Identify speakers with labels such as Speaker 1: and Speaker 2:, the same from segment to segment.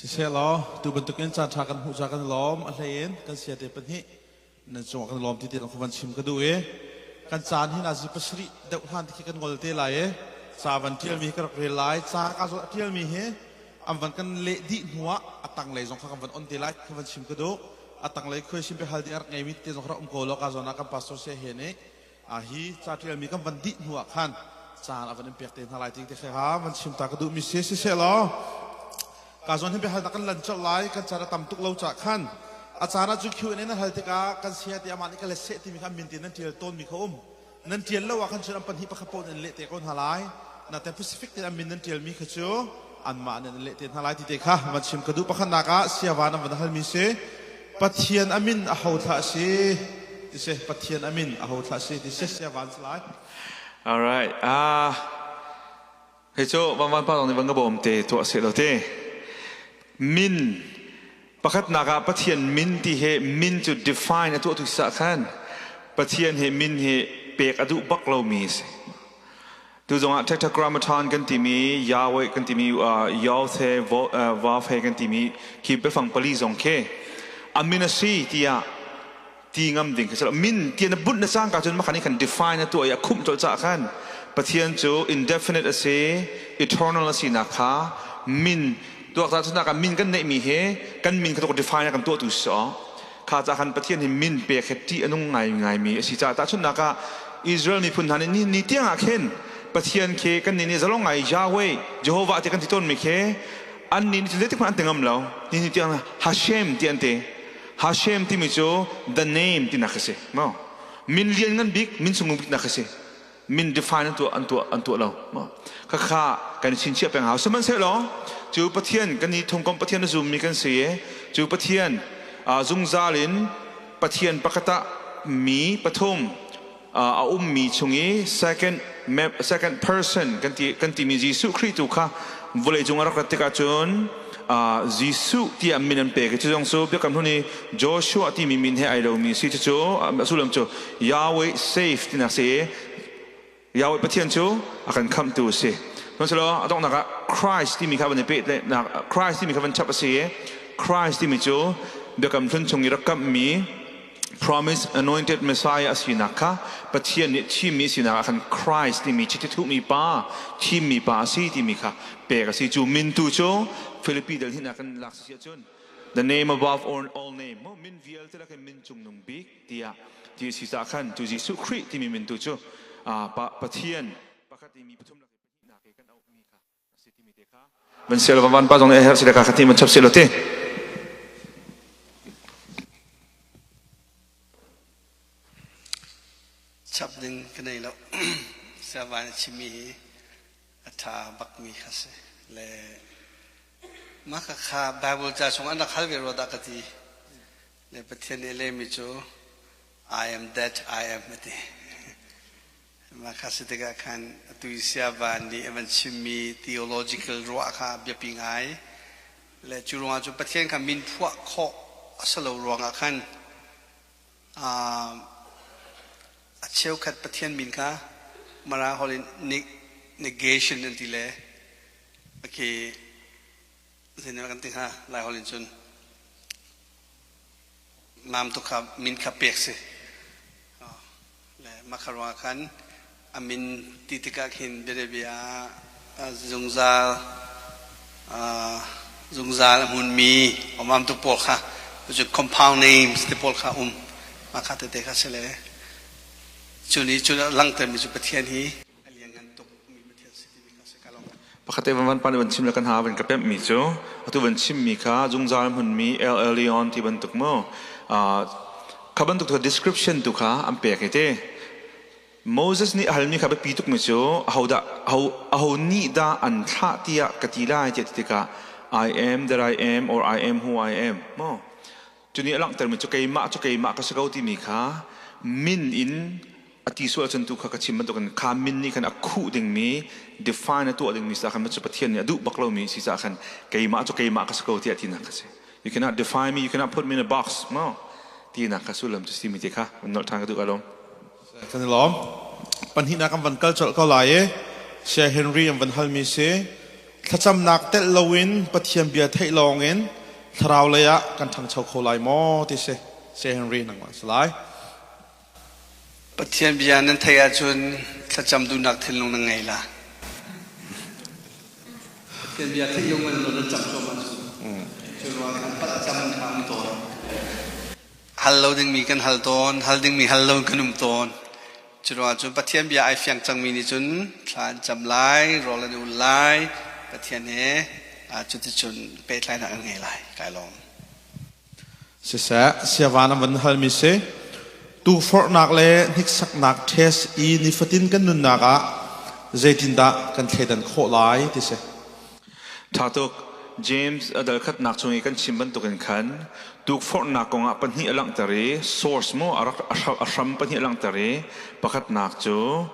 Speaker 1: Siseh law, tu bantukin caan ṭha kan hmuh caah kan i lawm. A hleiin kan siate pahnih nan cungah kan i lawm ti ti kan van chim ka duh i kan caan hi nazi pasarih deuh hlan ti khi kan ngol te lai i ca van ṭialmi hi ka rak rel lai. Ca ka zawn a ṭialmi hi an van kan leh dih hnuah a tanglei zong kha kan van on te lai kha van chim ka duh. A tanglei khuaisim biahal ding a rak ngeimi te zong kha rak um ko law ka zawn ah kan pastor saya he nih hi ca ṭialmi kan van dih hnuah khan caan a van in pek te hna lai ti te kha van chim ta ka duhmi si. Siseh law, ka zawn hi biahalnak kan lan colh lai. Kan caan a tam tuk lo cah khan a caan ah cu Q&A nan hal tikah kan saya ti amah nih ka let seh timi kha min te nan ṭial tawnmi kha um. Nan ṭial lo ah khan cun an pahnih pakhat paoh nan leh te ko hna lai. Naten Pacific te an min nan ṭialmi kha cu anmah nih an leh te hna lai ti te kha van chim ka duh. Pakhatnak ah siava nan van halmi si, Pathian a min a ho thlah si ti si? Pathian a min a ho thlah si ti si? Siava an si lai.
Speaker 2: All right. Ah, hei cu van van pa zong nih van ka bawm te tuah se lo te. Min pakhatnak ah Pathian min ti he min cu define a tuah tu sa khan Pathian he min he pek a duh bak lomi si. Tu zongah Tetragrammaton kan timi, Yahweh kan timi, Yahweh he Vav he kan timi khi biafang pali zong khi a min a si tiah ti ngam ding khi si lo. Min ti na bunh na cangka cun makhan i khan define a tuah i a khumh colh cah khan Pathian cu indefinite a si, eternal a sinak kha min tuak ta cunak ah min kan neihmi hi kan min kha tuk define a kan tuahtu si aw. Kha ca khan Pathian hi min pek he ṭih a nung ngaingaimi a si caah tahchunhnak ah Israel miphun hna nih ni, ni tiang ah khin Pathian khi kan nih nih zalong ngai Yahweh, Jehovah ti kan ti tawnmi khi an nih nih zeitik hmanh an ti ngam lo. Ni ni tiang Hashem ti an ti. Hashem timi cu the name tinak a si. Mo min lian ngan bik, min sung bik nak a si. Min define an tuah an tuah an tuah lo. Mo khakha kan chinchiah peng hau. Sihmanhsehlaw cu Pathian kan i thungkom Pathian a zummi kan si i cu Pathian zungzal in Pathian pakhat ah mi pathum a ummi chung i second second person kan ti kan timi Jesuh Khrih tu kha vawlei cung a rak rat tikah cun Jesuh tiah min an pek i cu zong cu Biakam Hlun i Joshua timi min he ai lomi si. Cucu a sullam cu Yahweh save tinak si i Yahweh Pathian cu a kan khamhtu a si. Sihmanhsehlaw a donghnak ah Christ timi kha van i pehtlaihnak, Christ timi kha van chap a si i Christ timi cu Biakam Hlun chung i rak kamhmi promise anointed Messiah a sinak kha, Pathian nih thimmi sinak ah khan Christ timi chiti thuhmi pa, thimmi pa a si timi kha pek a si. Cu min tu cu Philippi dal hin ah kan lak si ahcun the name above all, all name mo min vialte lakin min cungnung bik tiah ti si caah khan cu Jesuh Khrih timi min tu cu pa Pathian pakhat i mi pathum lak i pahnihnak i kan auhmi kha a si timi te kha van sial van van pa zong nih a herh si le ka kha ti man chap si lo ti.
Speaker 3: Chap ding ka nei lo. Siavan a chimmi hi a ṭha bakmi kha si le mah kha kha Bible ca chung an rak hal ve rua dah ka ti le Pathian nih a lehmi cu I am that I am a ti. Mah kha si tikah khan atu i siava nih a van chimmi theological ruah kha biapi ngai le cu ruangah cu Pathian kha min phuah khawh a si lo ruangah khan a cheukhat Pathian min kha Mara holh in negation an ti le okay zeitin kan ti hnga Lai holh in cun mam tu kha min kha pek si le mah kha ruangah khan a min ti tikah khin bianabia zungzal zungzal a hmunmi omam tu pawl kha cu compound names te pawl kha um mah kha tete kha si le cu nih cu langhtermi cu Pathian hi a lianngan tuk mi Pathian si timi kha si ka lawm.
Speaker 2: Pakhat te van van pan van chim le kan ha van ka pemh mi cu atu van chim mi kha zungzal hmun mi El Elyon ti bantuk mu kha bantuk tu description tu kha an pek i te Moses nih a halmi kha biapi tuk mi cu ahodah aho nih dah an thlah tiah ka ti lai tiah ti tikah I am that I am or I am who I am mo cu nih a langhtermi cu keimah cu keimah ka si ko timi kha min in a ti sual cun tu kha ka chim bantukin kha min nih khan a khuh dingmi, define a tuah dingmi sa khan cu Pathian nih a duh bak lomi si caah khan keimah cu keimah ka si ko tiah tinak kha si. You cannot define me, you cannot put me in a box no tinak kha sullam cu simi te kha nolh ṭhan ka duh ka lawm.
Speaker 1: Kan i lawm. Pahnihnak kan van kal colh ko lai i Saya Henry an van halmi si. Thlacamnak telh loin Pathian bia theih lawngin thlarau lei ah kan ṭhangcho kho lai maw ti si. Sir Henry nangmah si lai.
Speaker 3: Pathian bia nan theih ahcun thlacam duhnak thinlung nan ngei la. Pathian bia theih lo man nan cam cuahmah cu. Cu ruang kan palh cam kha um tawn. Hal lo dingmi kan hal tawn, hal dingmi hal lo kan um tawn. Cu ruangah cun Pathian bia ai fiang cangmi nih cun thla an cam lai, rawl an ul lai, Pathian he cuticun pehtlainak an ngei lai. Kai lawm.
Speaker 1: Siseh, siavan an van halmi si. Tukforhnak le hniksaknak test i nifatin kan nunnak ah zeitindah kan thleidan khawh lai ti si.
Speaker 2: Ṭha tuk. James a dal khatnak chung i kan chim bantukin khan tukforhnak kongah pahnih a langhter i source mu a rak a hram pahnih a langhter i pakhatnak cu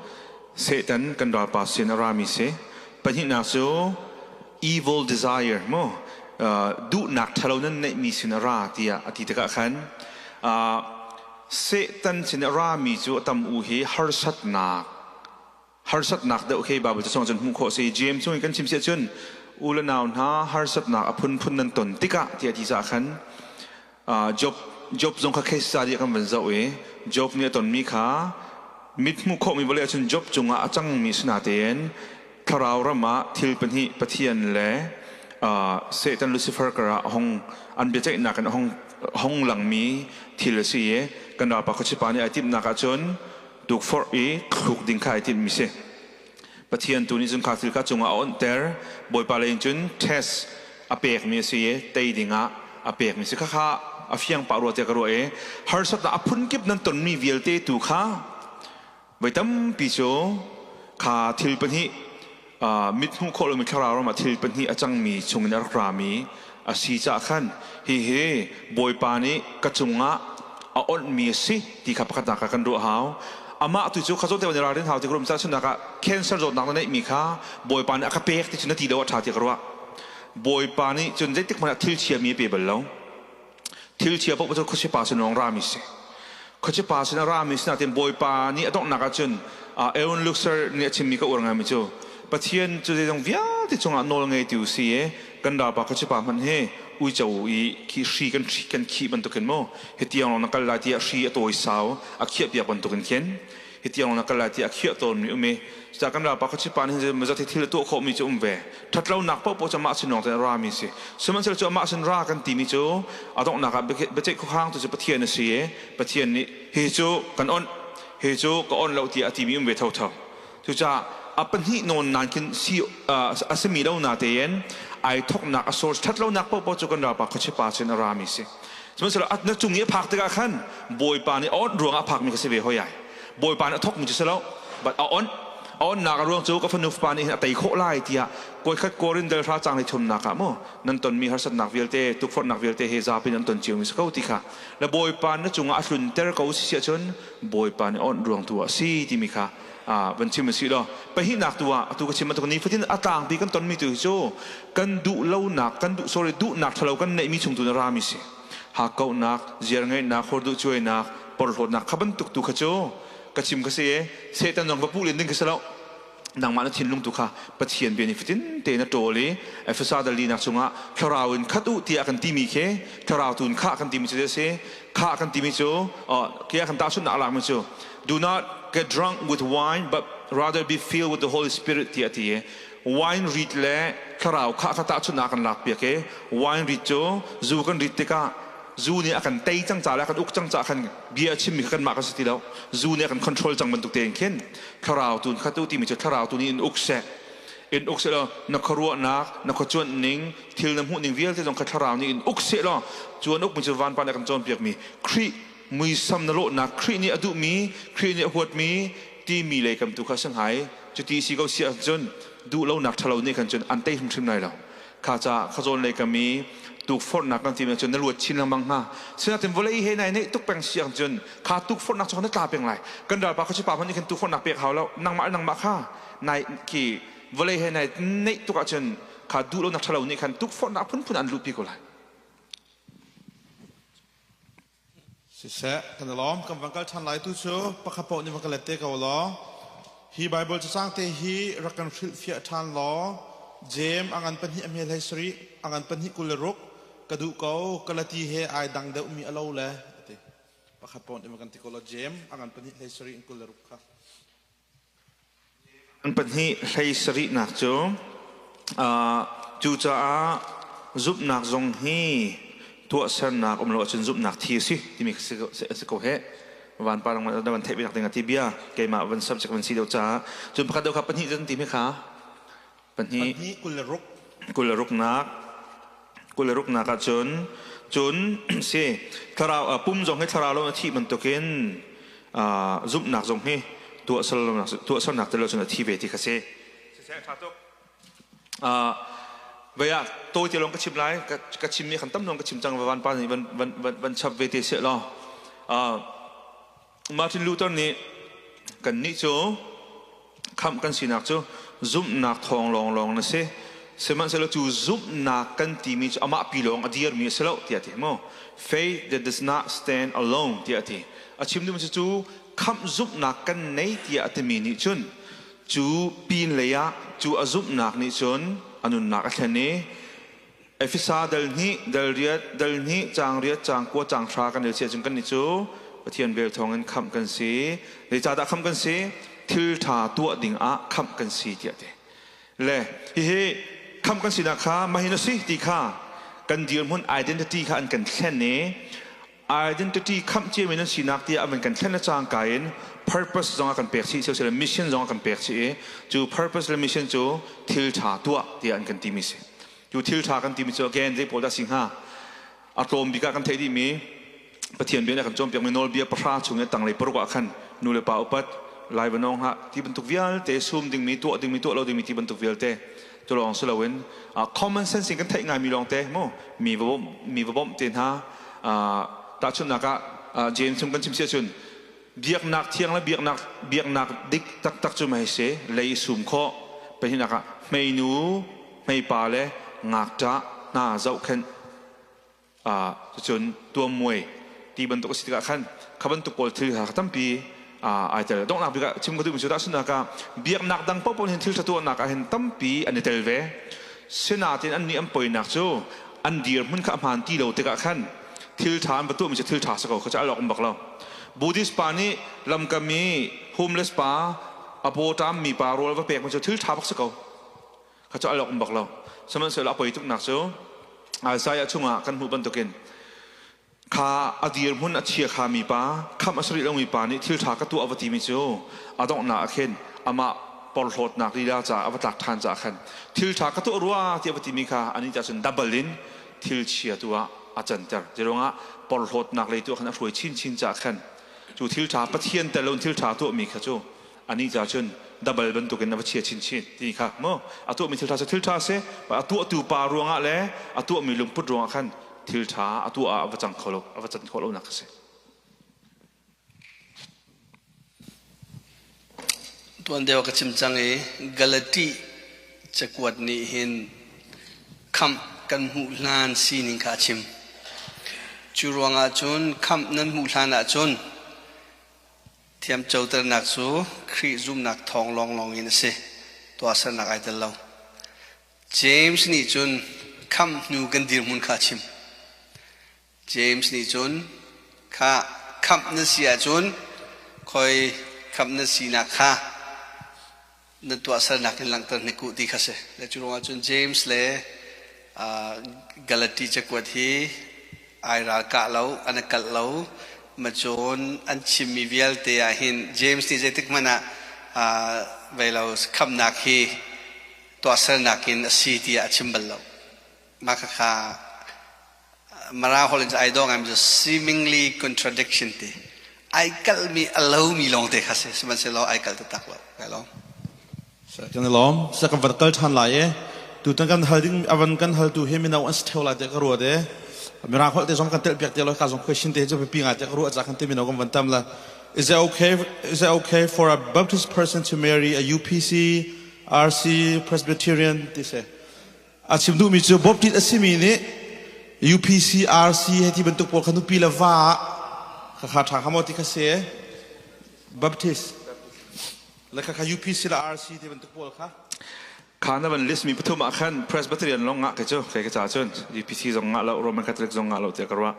Speaker 2: Satan kan ralpa sin a rami si. Pahnihnak cu evil desire mu duhnak ṭhalo nan neihmi sin a ra tiah a ti tikah khan Satan sin a rami cu a tam u hi harsatnak harsatnak deuh khi Bible ca chung cun hmuh khawh si. James chung in kan chim si ahcun u le nau hna harsatnak a phunphun nan ton tikah tiah ti caah khan Job Job zong kha case study kan van zoh i Job nih a tonmi kha mit hmuh khawhmi vawlei ahcun Job cungah a cangmi si natein thlarau ram ah thil pahnih Pathian le Satan Lucifer karah hong an biaceihnak in hong hong langmi thil a si i kan ralpa khuachipa nih ai timhnak ahcun tukforh i thluk ding kha ai timhmi si. Pathian tu nih cun kha thil kha cungah a onhter. Bawipa lei in cun test a pekmi a si i tei dingah a pekmi si. Khakha a fiang pah rua tiah ka ruah i harsatnak a phunkip nan tonmi vialte tu kha voi tampi cu kha thil pahnih mit hmuh khawh lomi thlarau ram ah thil pahnih a cangmi chungin a rak rami a si caah khan hihi Bawipa nih ka cungah a onhmi a si ti kha pakhatnak ah kan ruah hau. Amah tu cu kha zawn te i ralrin hau ti ka ruah caah chunnak ah cancer zawtnak na neihmi kha Bawipa nih a ka pek ti cu na ti lo a ṭha ti ka ruah. Bawipa nih cun zeitik hmanh ah thil chia mi a pe bal lo. Thil chia paoh cu khuachipa sin lawng rami si. Khuachipa sin a rami sinain Bawipa nih a donghnak ahcun Aaron Luxer nih a chimmi ka uar ngaimi cu Pathian cu zeizong vialte cungah nawl ngeitu si i kan ralpa khuachipa hmanh hi uico i khi hri kan kan khih bantukin mu hi tiang lawng na kal lai tiah hri a tawi sau a khiah piak bantukin khin hi tiang lawng na kal lai tiah a khiah tawnmi um i cucaah kan ralpa khuachipa nih hin mazat hi thil a tuah khawhmi cu um ve ṭhatlonak paohpaoh cu amah sin lawng te a rami si. Sihmanhsehlaw cu amah sin ra kan timi cu a donghnak ah biaceih khuakhang tu cu Pathian a si i Pathian nih hi cu kan onh, hi cu ka onh lo tiah a timi um ve thotho. Cucaah a pahnih nawn nan khin si a simi lo na tein ai thoknak a source ṭhatlonak paohpaoh cu kan ralpa khuachipa sin a rami si. Sihmanhsehlaw na cung i a phak tikah khan Bawipa nih a onh ruangah a phakmi ka si ve hoi ai. Bawipa nih a thawkmi cu si lo but a onh a onnak a ruang cu ka fanu fapa nih hin a tei khawh lai tiah kawikhat Korin dal hra cang thumnak ah mu nan tonmi harsatnak vialte tukforhnak vialte he zapi nan ton cio mi si ko ti kha le Bawipa na cungah a hlunter ko si siah cun Bawipa nih onh ruang tu ah si timi kha van chim si law pahnihnak tu ah atu ka chim bantuk ni fatin a tlangpi kan tonmi tu hi cu kan duh lonak kan duh sorry duhnak thalo kan neihmi chung tu na rami si hakkauhnak, ziarngeihnak, horduhcuainak, porhlawtnak kha bantuk tu kha cu ka chim ka si i Satan zong va puh len ding ka si lo. Nangmah na thinlung tu kha Pathian bia nih fatin tein a ṭawl i Efesa dal linak chungah thlarau in khat u tiah kan timi khi thlarau tu in khah kan timi cu a si. Khah kan timi cu kia kan tahchunhnak a lakmi cu do not get drunk with wine but rather be filled with the Holy Spirit tiah a ti i wine rit le thlarau kha kha tahchunhnak kan lak piak i wine rit cu zu kan rit tikah zu nih a kan tei cang ca le a kan uk cang ca khan bia a chimmi kha kanmah kan si ti lo zu nih a kan control cang bantuk tein khin thlarau tu kha tu timi cu thlarau tu nih in uk seh in uk seh law na khuaruahnak na khuacuanh ning thil na hmuh ning vialte zong kha thlarau nih in uk seh law cu an ukmi cu vanpa nih a kan cawnpiakmi Khrih muisam na lawhnak Khrih nih a duhmi Khrih nih a huatmi timi lei kam tu kha si hnga i cuti si ko si ahcun duhlonak ṭhalo nih khan cun an tei hrimhrim lai lo. Kha ca khazawn lei kam i tukforhnak kan timi cun na luat chin lengmang hnga. Sinain vawlei he nai neih tuk peng si ahcun kha tukforhnak cu na tla peng lai. Kan ralpa khuachipa hmanh nih khan tukforhnak pek hau lo. Nangmah le nangmah kha nai khi vawlei he nai neih tuk ahcun kha duhlonak ṭhalo nih khan tukforhnak phunphun an luhpi ko lai.
Speaker 1: Siseh, kan i lawm. Kan van kal ṭhan lai tu cu pakhat paoh nih van ka let te ko law. Hi Baibal cacang te hi rak kan hrilhfiah ṭhan law. Jeim a ngan pahnih a hme hlei sarih, a ngan pahnih 26 ka duh ko, Galati he ai dang deuhmi a lo le a ti. Pakhat pawn in kan ti ko law Jeim a ngan pahnih hlei sarih in 26 kha.
Speaker 2: An pahnih hlei sarihnak cu cucaah zumhnak zong hi tuahsernak um lo ahcun zumhnak thi a si timi a si ko heh. Van pa na van theih bik ding a ti bia keimah van subject van si deuh caah cun pakhat deuh kha pahnih zan ti mi kha pahnih
Speaker 1: Pahnih 26.
Speaker 2: 26 nak 26 nak ahcun cun si thlarau pum zong hi thlarau lo na thih bantukin zumhnak zong hi tuahsernak tel lo cun a thi ve ti kha si. Siseh ṭha tuk. Vei ah tawi te lawng ka chim lai ka chim mi khan tam lawng ka chim cang van pa nih van van van van chap ve te seh law Martin Luther nih kan nih cu khamh kan sinak cu zumhnak thawng lawnglawng na si sihmanhsehlaw cu zumhnak kan timi cu amah pi lawng a dirmi a si lo tiah a ti mu faith that does not stand alone tiah a ti a chim duhmi cu khamh zumhnak kan nei tiah a timi nih cun cu pin lei ah cu a zumhnak nih cun a nunnak a thlen i Efesa dal hnih, dal riat, dal hnih, caang riat, caang kua, caang hra kan rel si ahcun kannih cu Pathian vel thawngin khamh kan si. Zeicahdah khamh kan si? Thil ṭha tuah dingah khamh kan si tiah ti. Le hihi khamh kan sinak kha mahin a si ti kha kan dirhmun identity kha an kan thlen i identity khamh ciami nan sinak tiah an kan thlen le cangka in purpose zong a kan pek chih siseh mission zong a kan pek chih i cu purpose le mission cu thil ṭha tuah tiah an kan timi si cu thil ṭha kan timi cu again zei pawl dah si hnga a tlawm bik ah kan theih dihmi Pathian bia nih a kan cawnpiakmi nawlbia pahra chung i tanglei paruk ah khan nu le pa upat lai va nawng hlah ti bantuk vialte sum dingmi tuah dingmi tuah lo dingmi ti bantuk vialte cu lawng si loin common sense in kan theih ngaimi lawng te mu mi va bawmh mi va bawmh te hna tahchunhnak ah James chung kan chim si ahcun biaknak thiang le biaknak biaknak dik taktak cu mei si lei sum khawh pahnihnak ah hmeinu hmeipa le ngakṭah hna zohkhenh cucun tuammuai ti bantuk a si tikah khan kha bantuk pawl thil kha tampi ai tel donghnak bik ah chim ka duhmi cu tahchunhnak ah biaknak dang paohpaoh hin thil ṭha tuahnak ah hin tampi an i tel ve sinain annih an poinak cu an dirhmun kha a hmaan ti lo tikah khan thil ṭha an va tuahmi cu thil ṭha si ko kha cu al awk um bak lo Buddhist pa nih lamkam i homeless pa a paw ṭammi pa rawl va pekmi cu thil ṭha bak si ko kha cu al awk um bak lo sihmanhsehlaw a poi tuknak cu Isaiah chungah kan hmuh bantukin kha a dirhmun a chia kha mi pa khamh a si rih lomi pa nih thil ṭha ka tuah a va timi cu a donghnak ah khin amah porhlawtnak lila caah a va tlak ṭhan caah khan thil ṭha ka tuah rua tiah a va timi kha anih cah cun double in thil chia tu ah a canter zeiruangah porhlawtnak lei tu ah khan a hruai chinchin caah khan cu thil ṭha Pathian tel loin thil ṭha tuahmi kha cu anih ca cun double bantukin a va chia chinchin ti kha mu a tuahmi thil ṭha cu thil ṭha a si a tuahtu pa ruangah le a tuahmi lungput ruangah khan thil ṭha a tuah ah a va cang kho lo a va can khawh lonak a si.
Speaker 3: Tuan deuh ka chim cang i Galati cakuat nih hin khamh kan hmuh hlan sining kha a chim. Cu ruangah cun khamh nan hmuh hlan ahcun Thiamcoternak cu Khrih zumhnak thawng lawnglawng in a si. Tuahsernak ai tel lo. James nih cun khamh hnu kan dirhmun kha a chim. James nih cun kha khamh na si ahcun khoi khamh na sinak kha na tuahsernak in langhter hnik u ti kha si. Le cu ruangah cun James le Galati cakuat hi ai ralkah lo, an i kalh lo. Macun an chimmi vialte ah hin James nih zeitik hmanh ah vei lo khamnak hi tuahsernak in a si tiah a chim bal lo. Mah khakha Mara holh in ai dawh ngaimi cu seemingly contradiction ti. Ai kalhmi a lomi lawngte kha si. Sihmanhsehlaw ai kalh taktak lo. Kai lawm.
Speaker 1: Kan i lawm. Sa kan van kal ṭhan lai i tutan kan hal ding avan kan haltu hi mino an si ṭheo lai tiah ka ruat i mirang holh te zong kan telh piak te lo ka zong question te cu biapi ngai tiah ka ruah ca kan ti mino kan van tam la. Is it okay is it okay for a Baptist person to marry a UPC, RC, Presbyterian ti si? A chim duhmi cu Baptist a simi nih UPC, RC he ti bantuk pawl kha nupi le va ah khakha ṭha kha maw ti kha si Baptist le khakha UPC le RC ti bantuk pawl kha.
Speaker 2: Kha na van list mi pathum ah khan Presbyterian lawng ngah ke cu kei ka ca cun UPC zong ngah lo, Roman Catholic zong ngah lo tiah ka ruah.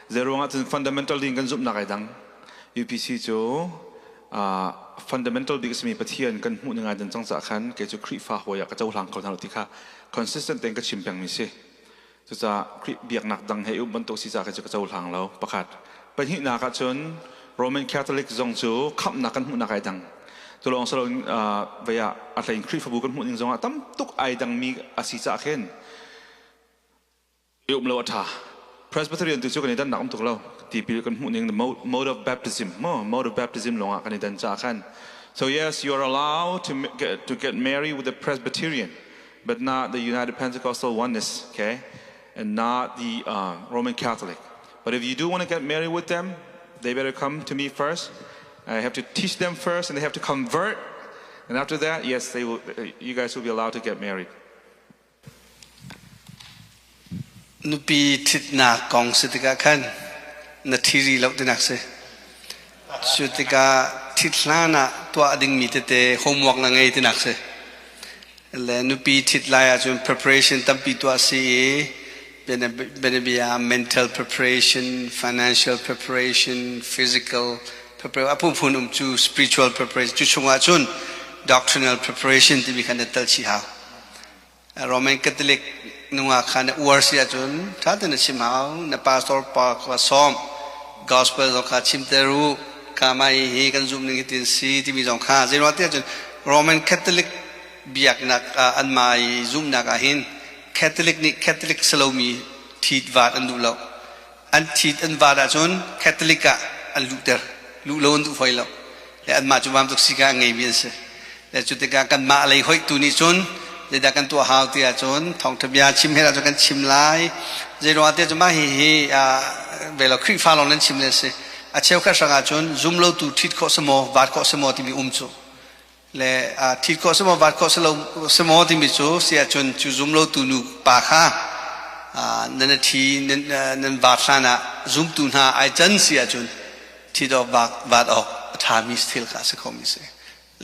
Speaker 2: Zeiruang ah cun fundamental ding kan zumhnak ai dang. UPC cu fundamental bik a simi Pathian kan hmuh ning ai dan cang caah khan kei cu Khrihfa hawi ah ka cohlang kho hna lo ti kha consistent tein ka chim pengmi si. Cucaah Khrih biaknak dang he um bantuk si caah kei cu ka cohlang lo. Pakhat. Pahnihnak ah cun Roman Catholic zong cu khamhnak kan hmuhnak ai dang. Cu lawng si loin vei ah a hlein Khrihfabu kan hmuh ning zongah tam tuk ai dangmi a si caah khin i um lo a ṭha. Presbyterian tu cu kan i dannak um tuk lo. Tipil kan hmuh ning the mode of baptism, mode of baptism lawngah kan i dan caah khan. So yes, you are allowed to get married with a Presbyterian, but not the United Pentecostal Oneness, okay, and not the Roman Catholic. But if you do want to get married with them, they better come to me first. I have to teach them first, and they have to convert. And after that, yes, they will, you guys will be allowed to get married.
Speaker 3: Nupi ṭhitnak kong si tikah khan na ṭhi rih lo tinak si. Cu tikah ṭhit hlan ah tuah dingmi tete homework na ngei tinak si. Le nupi ṭhit lai ahcun preparation tampi tuah si i bianabia mental preparation, financial preparation, physical preparation, a phunphun um cu spiritual preparation cu chungah cun doctrinal preparation timi kha na tel chih hau. Roman Catholic nungak kha na uar si ahcun ṭha tein na chim hau. Na pastor pa kha sawm. Gospel zong kha chimter u. Ka mah hi kan zumh ning hitin si timi zong kha zeiruang tiah cun Roman Catholic biaknak anmah i zumhnak ah hin Catholic nih Catholic si lomi ṭhit vat an duh lo. An ṭhit an vat ahcun Catholic ah an luhter. Luh lo an duh fawi lo. Le anmah cu vaam tuk sika a ngeimi an si. Le cu tikah kanmah lei hoih tu nih cun zeidah kan tuah hau ti ahcun thawngṭha bia chim he ahcun kan chim lai. Zeiruangah tiah cun mah hihi ve lo Khrihfa lawng nan chim le si. A cheukhat hrang ahcun zumlotu ṭhit khawh si maw, vaat khawh si maw timi um cu. Le ṭhit khawh si maw, vaat khawh si lo si maw timi cu si ahcun cu zumlotu nu pa kha nan ṭhi nan vaat hlan ah zumtu hna ai can si ahcun ṭhit awk vaat awk a ṭhami thil kha a si khomi si.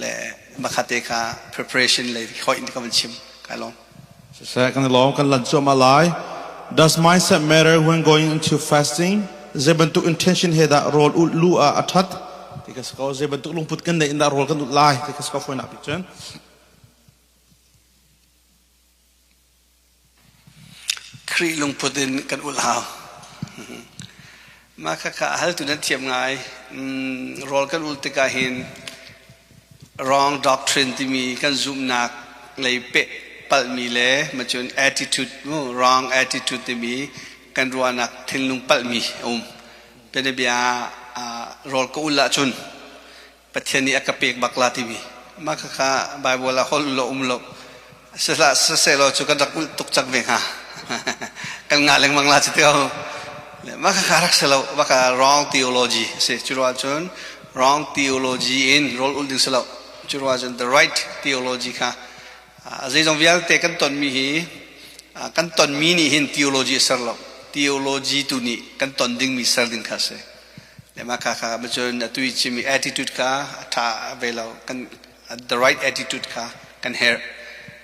Speaker 3: Le makhate kha preparation lei hoih in ka van chim kai lawm.
Speaker 1: Siseh kan i lawm kan lan cuahmah lai. Does mindset matter when going into fasting? Zei bantuk intention he dah rawl ulh lu ah a ṭhat? Ti ka si ko. Zei bantuk lungput kan neih in dah rawl kan ulh lai? Ti ka si ko fawinak bik cun.
Speaker 3: Khrih lungput in kan ulh hau. Mah khakha a haltu nan thiam ngai. Rawl kan ulh tikah hin wrong doctrine timi kan zumhnak lei peh palhmi le macun attitude mu wrong attitude timi kan ruahnak thinlung palhmi a um. Bianabia rawl ka ul ahcun Pathian nih a ka pek bak la timi mah khakha Bible ah holh lo um lo sihlah siseh cu kan rak ulh tuk cang ve hnga kan ngah lengmang la cu ti ko mah khakha rak si lo mah kha wrong theology a si cu ruah cun wrong theology in rawl ulh ding si lo cu ruah cun the right theology kha zeizong vialte kan tonmi hi kan tonmi nih hin theology a ser lo theology tu nih kan ton dingmi ser ding kha a si Le mah kha kha cun atu i chimmi attitude kha a ṭha ve lo. Kan the right attitude kha kan herh.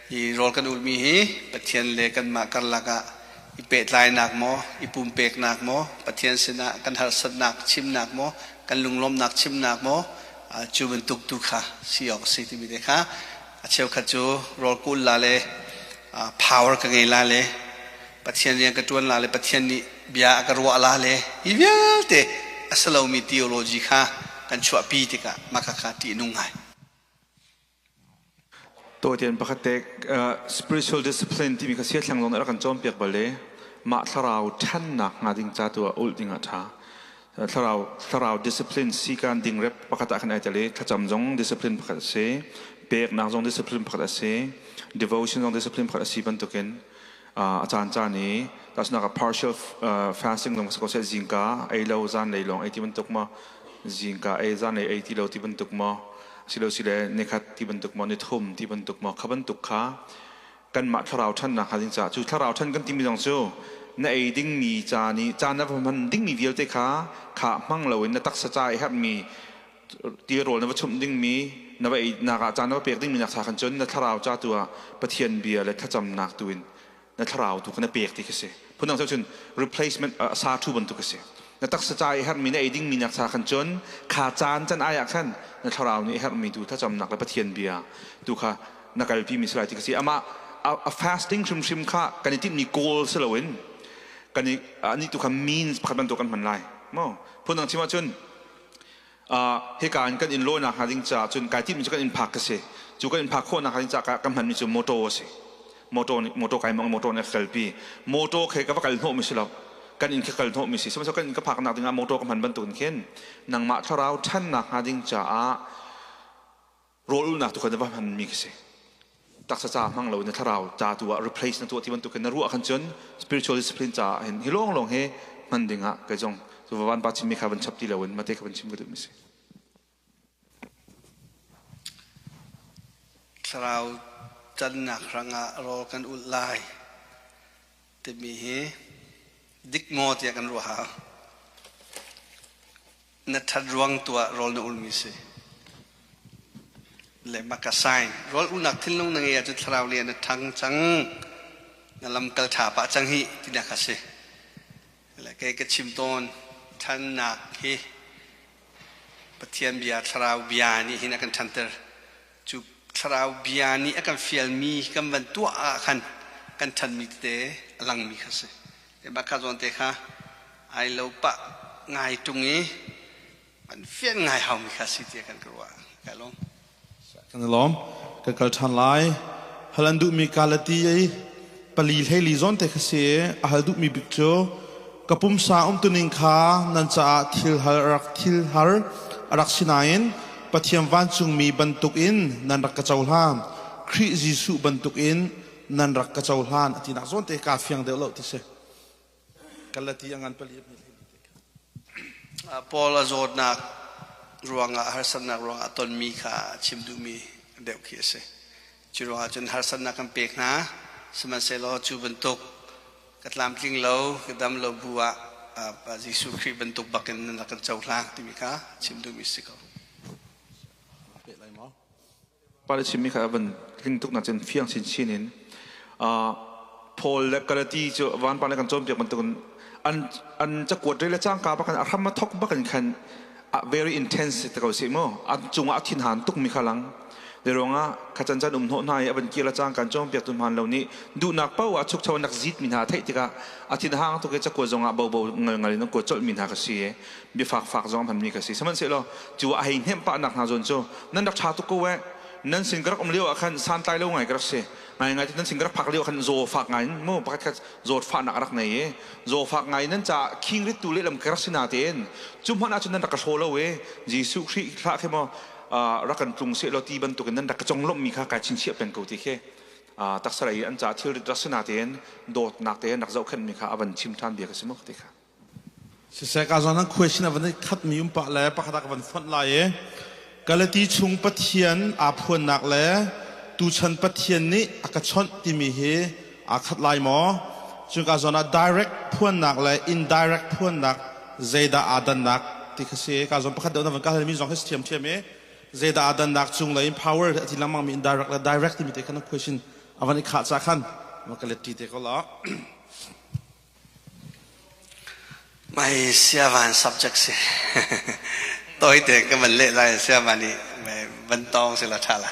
Speaker 3: Hi rawl kan ulmi hi Pathian le kanmah karlak ah i pehtlainak maw, i pumpeknak maw, Pathian sinah kan harsatnak chimnak maw, kan lunglawmhnak chimnak maw, cu bantuk tu kha si awk a si timi te kha a cheukhat cu rawl ka ul la le power ka ngei la le Pathian rian ka ṭuan la le Pathian nih bia a ka ruah la le hi vialte a si lomi theology kha kan chuahpi tikah mah kha ṭih nung ngai.
Speaker 2: Tawtian pakhat te spiritual discipline timi kha sia thlang zong nih rak kan cawnpiak bal i mah thlarau ṭhannak hnga ding ca tu ah ulh ding ah ṭha. Thlarau discipline sikan ding rep pakhat ah khan ai tel i thlacam zong discipline pakhat a si, peknak zong discipline pakhat a si, devotion zong discipline pakhat a si bantukin a caan caan i tahchunak ah partial fasting zong si ko seh zingka ei lo zan lei lawng ei ti bantuk maw zingka ei zan lei ei ti lo ti bantuk maw silo sile nikhat ti bantuk maw nithum ti bantuk maw kha bantuk kha kanmah thlarau ṭhannak hnga ding caah cu thlarau ṭhan kan timi zong cu na ei dingmi ca nih caan na hman dingmi vialte kha kha hmang loin na taksa ca i herhmi. Tirawl na va chumh dingmi na va einak ah caan na va pek dingmi nak cha khan cun na thlarau ca tu ah Pathian bia le thlacamnak tu in na thlarau tu kha na pek ti khi si. Phundang cun replacement sa thu bantuk a si. Na taksa ca i herhmi na ei dingmi nak cha khan cun kha caan can ai ah khan na thlarau nih herhmi tu thlacamnak le Pathian bia tu kha na kalpi mi si lai ti khi si. Amah a fasting hrimhrim kha kan i tinhmi goal si loin kan i ani tu kha means pakhat bantuk kan hman lai. Mo phundang chim ahcun hika in kan inn lawinak hnga ding caah cun kai timhmi cu kan inn phak ka si. Cu kan inn phak khawhnak hnga ding caah ka hmanmi cu motor a si. Motor nih motor kai mong motor nih a ka kalpi. Motor khe ka va kal hnawhmi si lo. Kan inn kha kal hnawhmi si. Sihmanhsehlaw kan inn ka phaknak dingah motor ka hman bantukin khin nangmah thlarau ṭhannak hnga ding caah rawl ulnak tu kha na va hmanmi khi si. Taksa ca hmang lo na thlarau ca tu ah replace na tuah ti bantukin na ruah khan cun spiritual discipline caah hin hi lawnglawng hi hman dingah kei zong cu van pa chimmi kha van chap ti loin mate kha van chim ka duhmi si.
Speaker 3: Thlarau cannak hrangah rawl kan ulh lai timi hi dik maw tiah kan ruah hau. Na ṭhat ruang tu ah rawl na ulmi si. Le maka sign rawl ulnak thinlung na ngei ahcun thlarau le na ṭhang cang, na lamkal ṭha pah cang hi tinak kha si. Le kei ka chim tawn, ṭhannak hi Pathian bia, thlarau bia nih hin a kan ṭhanter. Cu thlarau bia nih a kan fialmi kan van tuah ah khan kan ṭhanmi tete a langmi kha si. Mah kha zawn te kha ai lo pah ngai ṭung i an fian ngai haumi kha si tiah kan ka ruah. Kai lawm.
Speaker 1: Kan i lawm. Kan kal ṭhan lai. Hal an duhmi Galati i pali hleili zawn te kha si i a hal duhmi bik cu ka pumsa umtuning kha nan caah thil har rak thil har a rak si nain Pathian vancungmi bantukin nan rak ka cohlan. Khrih Jesuh bantukin nan rak ka cohlan a tinak zawn te kaa fiang deuh lo ti si. Galati a ngan pali a
Speaker 3: Paul a zawtnak ruangah harsatnak ruangah tonmi kha chim duhmi deuh khi a si. Cu ruangah cun harsatnak kan pek hna, sihmanhsehlaw cu bantuk ka tlamtling lo, ka dam lo bu ah Jesuh Khrih bantuk bakin nan rak kan cohlang timi kha chim duhmi si ko.
Speaker 2: Pa le chimmi kha van tling tuk nak cun fiang chinchin in Paul le Galati cu vanpa le kan cawnpiak bantukin an an cakuat rel le cangka bakin a hram a thok bakin khan very intense te ko si mu an cungah a thinhan tuk mi kha lang le ruangah kha can can um hnawh hna i a van kir le cang kan cawnpiak tu hman lo nih duhnak paoh ah chukcho nak zit mi hna theih tikah a thinhang tuk i cakuat zongah bobo ngal ngal in an kuat colh mi hna ka si i biafak fak zong hmanmi ka si. Sihmanhsehlaw cu a hei hnemh pah nak hna zawn cu nan rak ṭha tuk ko eh, nan sin ka rak um lio ah khan santlai lo ngai ka rak si. Ngai ngai nan sin ka rak phak lio ah khan zaw fak ngai in mu pakhat khat zawt fahnak a rak nei i zaw fak ngai nan caah khing rit tu lehlam ka rak si na tein cu hmanh ahcun nan rak ka hraw lo i Jesuh Khrih hlah khi maw rak kan tlung seh law ti bantukin nan rak ka conglawmhmi kha kai chingchiah peng ko ti khi taksa lei an caah thilrit rak si na tein dawtnak tein rak zohkhenhmi kha a van chim ṭhan bia ka si mu ti kha.
Speaker 1: Siseh ka zawn an question a van i khatmi um pah le pakhat ah ka van fonh lai i Galati chung Pathian aa phuannak le tuchan Pathian nih a ka chawnh timi hi aa khat lai maw? Cun ka zawn ah direct phuannak le indirect phuannak zeidah aa dannak ti kha si. Ka zawn pakhat deuh na van ka halmi zong hi si ṭhiamṭhiam i zeidah aa dannak cunglei in power a ti lengmangmi indirect le direct timi te khan na question a van i khah cah khan va ka let ṭi te ko law.
Speaker 3: Mai siavan subject si. Tawite ka van leh lai, siavan nih van tawng si la ṭha la.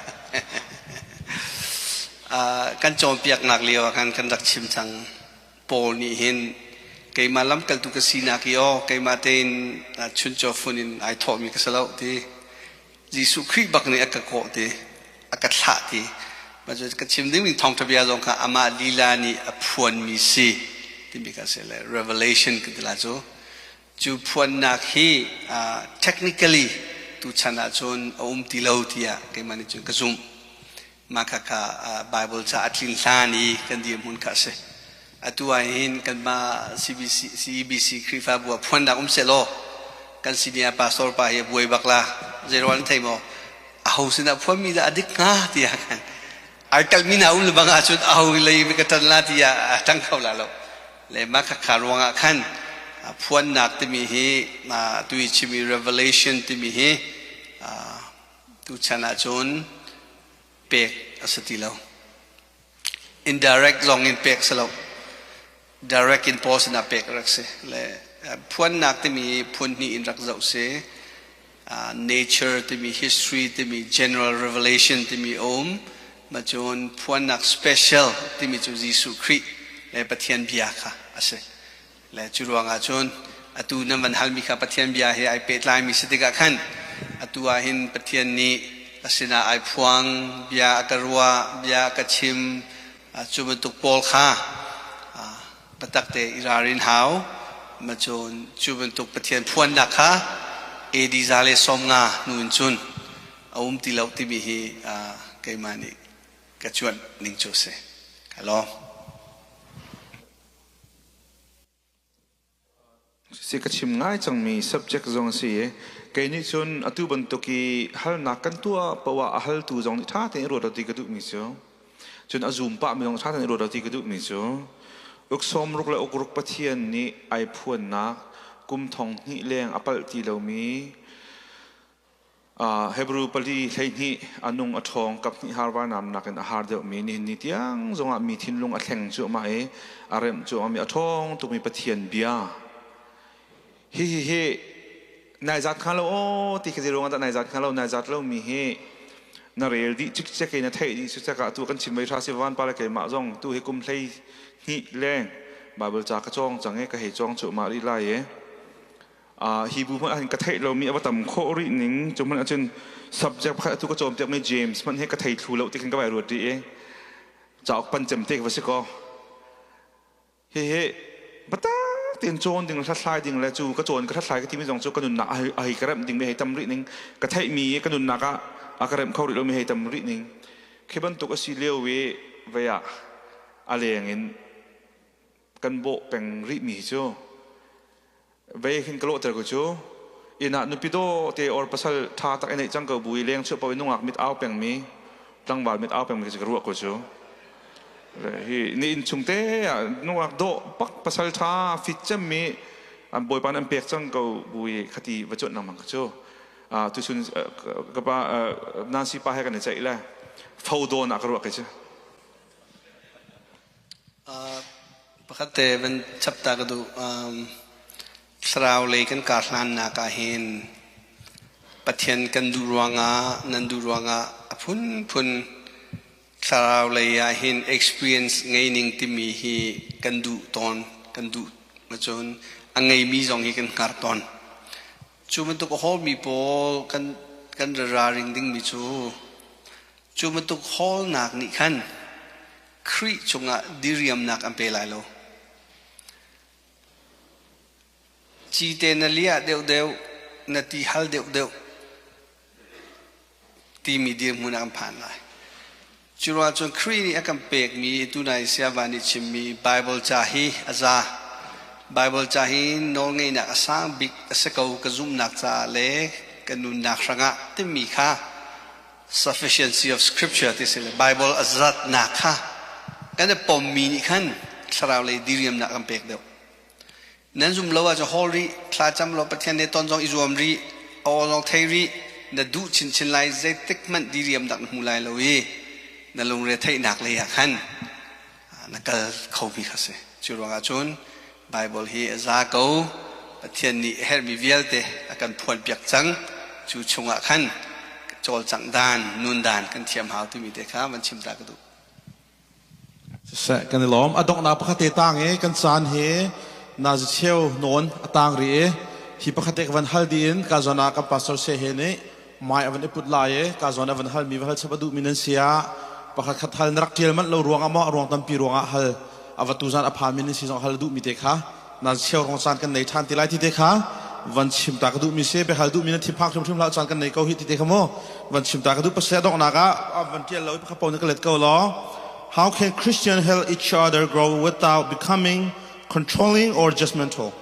Speaker 3: Kan cawnpiaknak lio ah khan kan rak chim cang. Paul nih hin keimah lamkaltu ka sinak i aw keimah tein chuncaw fun in ai thawhmi ka si lo ti. Jesuh Khrih bak nih a ka kawh ti, a ka thlah ti. Mah cu ka chim dingmi thawngṭha bia zong kha amah lila nih a phuanmi si timi kha si le revelation kan ti la cu. Cu phuannak hi technically tuchan ahcun a um ti lo tiah keimah nih cun ka zumh. Mah khakha Bible ca a tlin hlan i kan dirhmun kha a si. Atu ah hin kanmah CBC, CEBC Khrihfabu ah phuannak um sehlaw kan senior pastor pa hi a buai bak la. Zeirual an thei maw? Aho sinah phuanmi dah a dik hnga tiah khan ai kalmi hna um le bang ahcun aho lei ka ṭan la tiah a ṭang kho la lo. Le mah khakha ruangah khan phuannak timi hi tu i chimi revelation timi hi. Tuchan ahcun pek a si ti lo. Indirect zong in pek si lo. Direct in Paul sinah pek a rak si. Le phuannak timi phun hnih in rak zoh si. Nature timi history timi general revelation timi a um. Ma cun phuannak special timi cu Jesuh Khrih le Pathian bia kha a si. Le cu ruangah cun atu nan van halmi kha Pathian bia he ai pehtlaimi si tikah khan atu ah hin Pathian nih ka sinah ai phuang, bia a ka ruah, bia a ka chim, cu bantuk pawl kha biatak te i ralrin hau. Ma cun cu bantuk Pathian phuannak kha AD 150 hnu in cun a um ti lo timi hi keimah nih ka cuanh ning cu a si. Ka lawm.
Speaker 2: Si ka chim ngai cangmi subject zong a si i kei nih cun atu bantuk i halnak kan tuah poah ah a haltu zong nih ṭha tein ruat ti ka duhmi cu cun a zum pahmi zong ṭha tein ruat ti ka duhmi cu uk sawmruk le ukruk Pathian nih ai phuannak kum thong hnih leng a palh ti lomi Hebrew pali 12 a nung a ṭhawng kaphnih harvar namnak in a har deuhmi nihin ni tiang zongah mi thinlung a thleng cuahmah i a remh cuahmahmi a ṭhawng tukmi Pathian bia. Hihi hi nai zat hnga lo aw ti khi zei ruangah dah nai zat hnga lo nai zat lomi hi na rel dih cikcek i na theih dih cikcek ah tu kan chim vei hra si van pa le keimah zong tu hi kum 12 leng Bible ca ka cawng cang i ka hei cawng cuahmah rih lai i Hi bu hmanh ahhin ka theih lomi a va tam khawh rih ning cu hmanh ahcun subject pakhat atu ka cawnpiakmi James hmanh hi ka thei thlu lo ti khin ka vai ruat rih i cauk pan cem te ka va si kaw hihi biatak tein cawn ding hlathlai ding le cu ka cawn ka hlathlai ka timi zong cu ka nunnak a hei ka remh dingmi hei tam rih ning ka theihmi i ka nunnak ah a ka remh kho rih lomi hei tam rih ning khi bantuk a si lio i vei ah a leng in kan bawh peng rihmi cu Vei hin ka lawhter ko cu. Inn ah nupi daw te or pasal ṭha tak i neih cang ko bu i leng chuah paoh i nungak mit au pengmi, tlangval mit au pengmi cu ka ruah ko cu. Hi ni inn chung te ah nungak dawh bak pasal ṭha fit cemmi an bawipa nih an pek cang ko bu i khati va cuanh lengmang ka cu. Tuchun ka pa Nancy pa he kan i ceih le pho dawn ah ka ruah kei cu.
Speaker 3: Pakhat te van chap ta ka duh. Thlarau lei kan kar hlannak ah hin Pathian kan duh ruangah, nan duh ruangah a phunphun thlarau lei ah hin experience ngei ning timi hi kan duh tawn, kan duh cun a ngeimi zong hi kan hngar tawn. Cu bantuk a hawlmi pawl kan kan ralring dingmi cu Cu bantuk hawlnak nih khan Khrih cungah diriamnak an pe lai lo. Cite na liah deuhdeuh, na ti hal deuhdeuh timi dirhmun ah kan phan lai. Cu ruangah cun Khrih nih a kan pekmi tunai Siava nih chimmi Bible ca hi a za. Bible ca hi nawlngeihnak a sang bik a si ko ka zumhnak caah le ka nunnak hrangah timi kha sufficiency of scripture ti si le Bible a zatnak kha kan i pommi nih khan thlarau lei diriamnak kan pek deuh. Nan zum lo ahcun hawl rih, thla cam law Pathian he ton zong i zuam rih, aw zong thei rih, na duh chinchin lai zeitik hmanh diriamnak na hmu lai lo i na lungre theihnak lei ah khan na kal khomi kha si. Cu ruangah cun Bible hi a za ko. Pathian nih a herhmi vialte a kan phuanpiak cang. Cu chungah khan cawlcangh dan, nun dan kan thiam hau timi te kha van chim ta ka duh.
Speaker 1: Siseh, kan i lawm. A donghnak pakhat te tang i kan caan hi nazi cheu nawn a tang rih i hi pakhat te ka van hal dih in ka zawn ah kan pastor se he nih mai a van i put lai i ka zawn a van halmi va hal chap a duhmi nan si ah pakhat khat hal na rak ṭial manh lo ruangah maw a ruang tampi ruangah hal a va tu zan a phanmi nan si zong hal duhmi te kha na cheu rong caan kan nei ṭhan ti lai ti te kha van chim ta ka duhmi si biahal duhmi na thinphang hrimhrim hlah caan kan nei ko hi ti te kha mu van chim ta ka duh pasal donghnak ah van ṭial lo i pakhat paoh na ka let ko law. How can Christian help each other grow without becoming controlling or judgmental?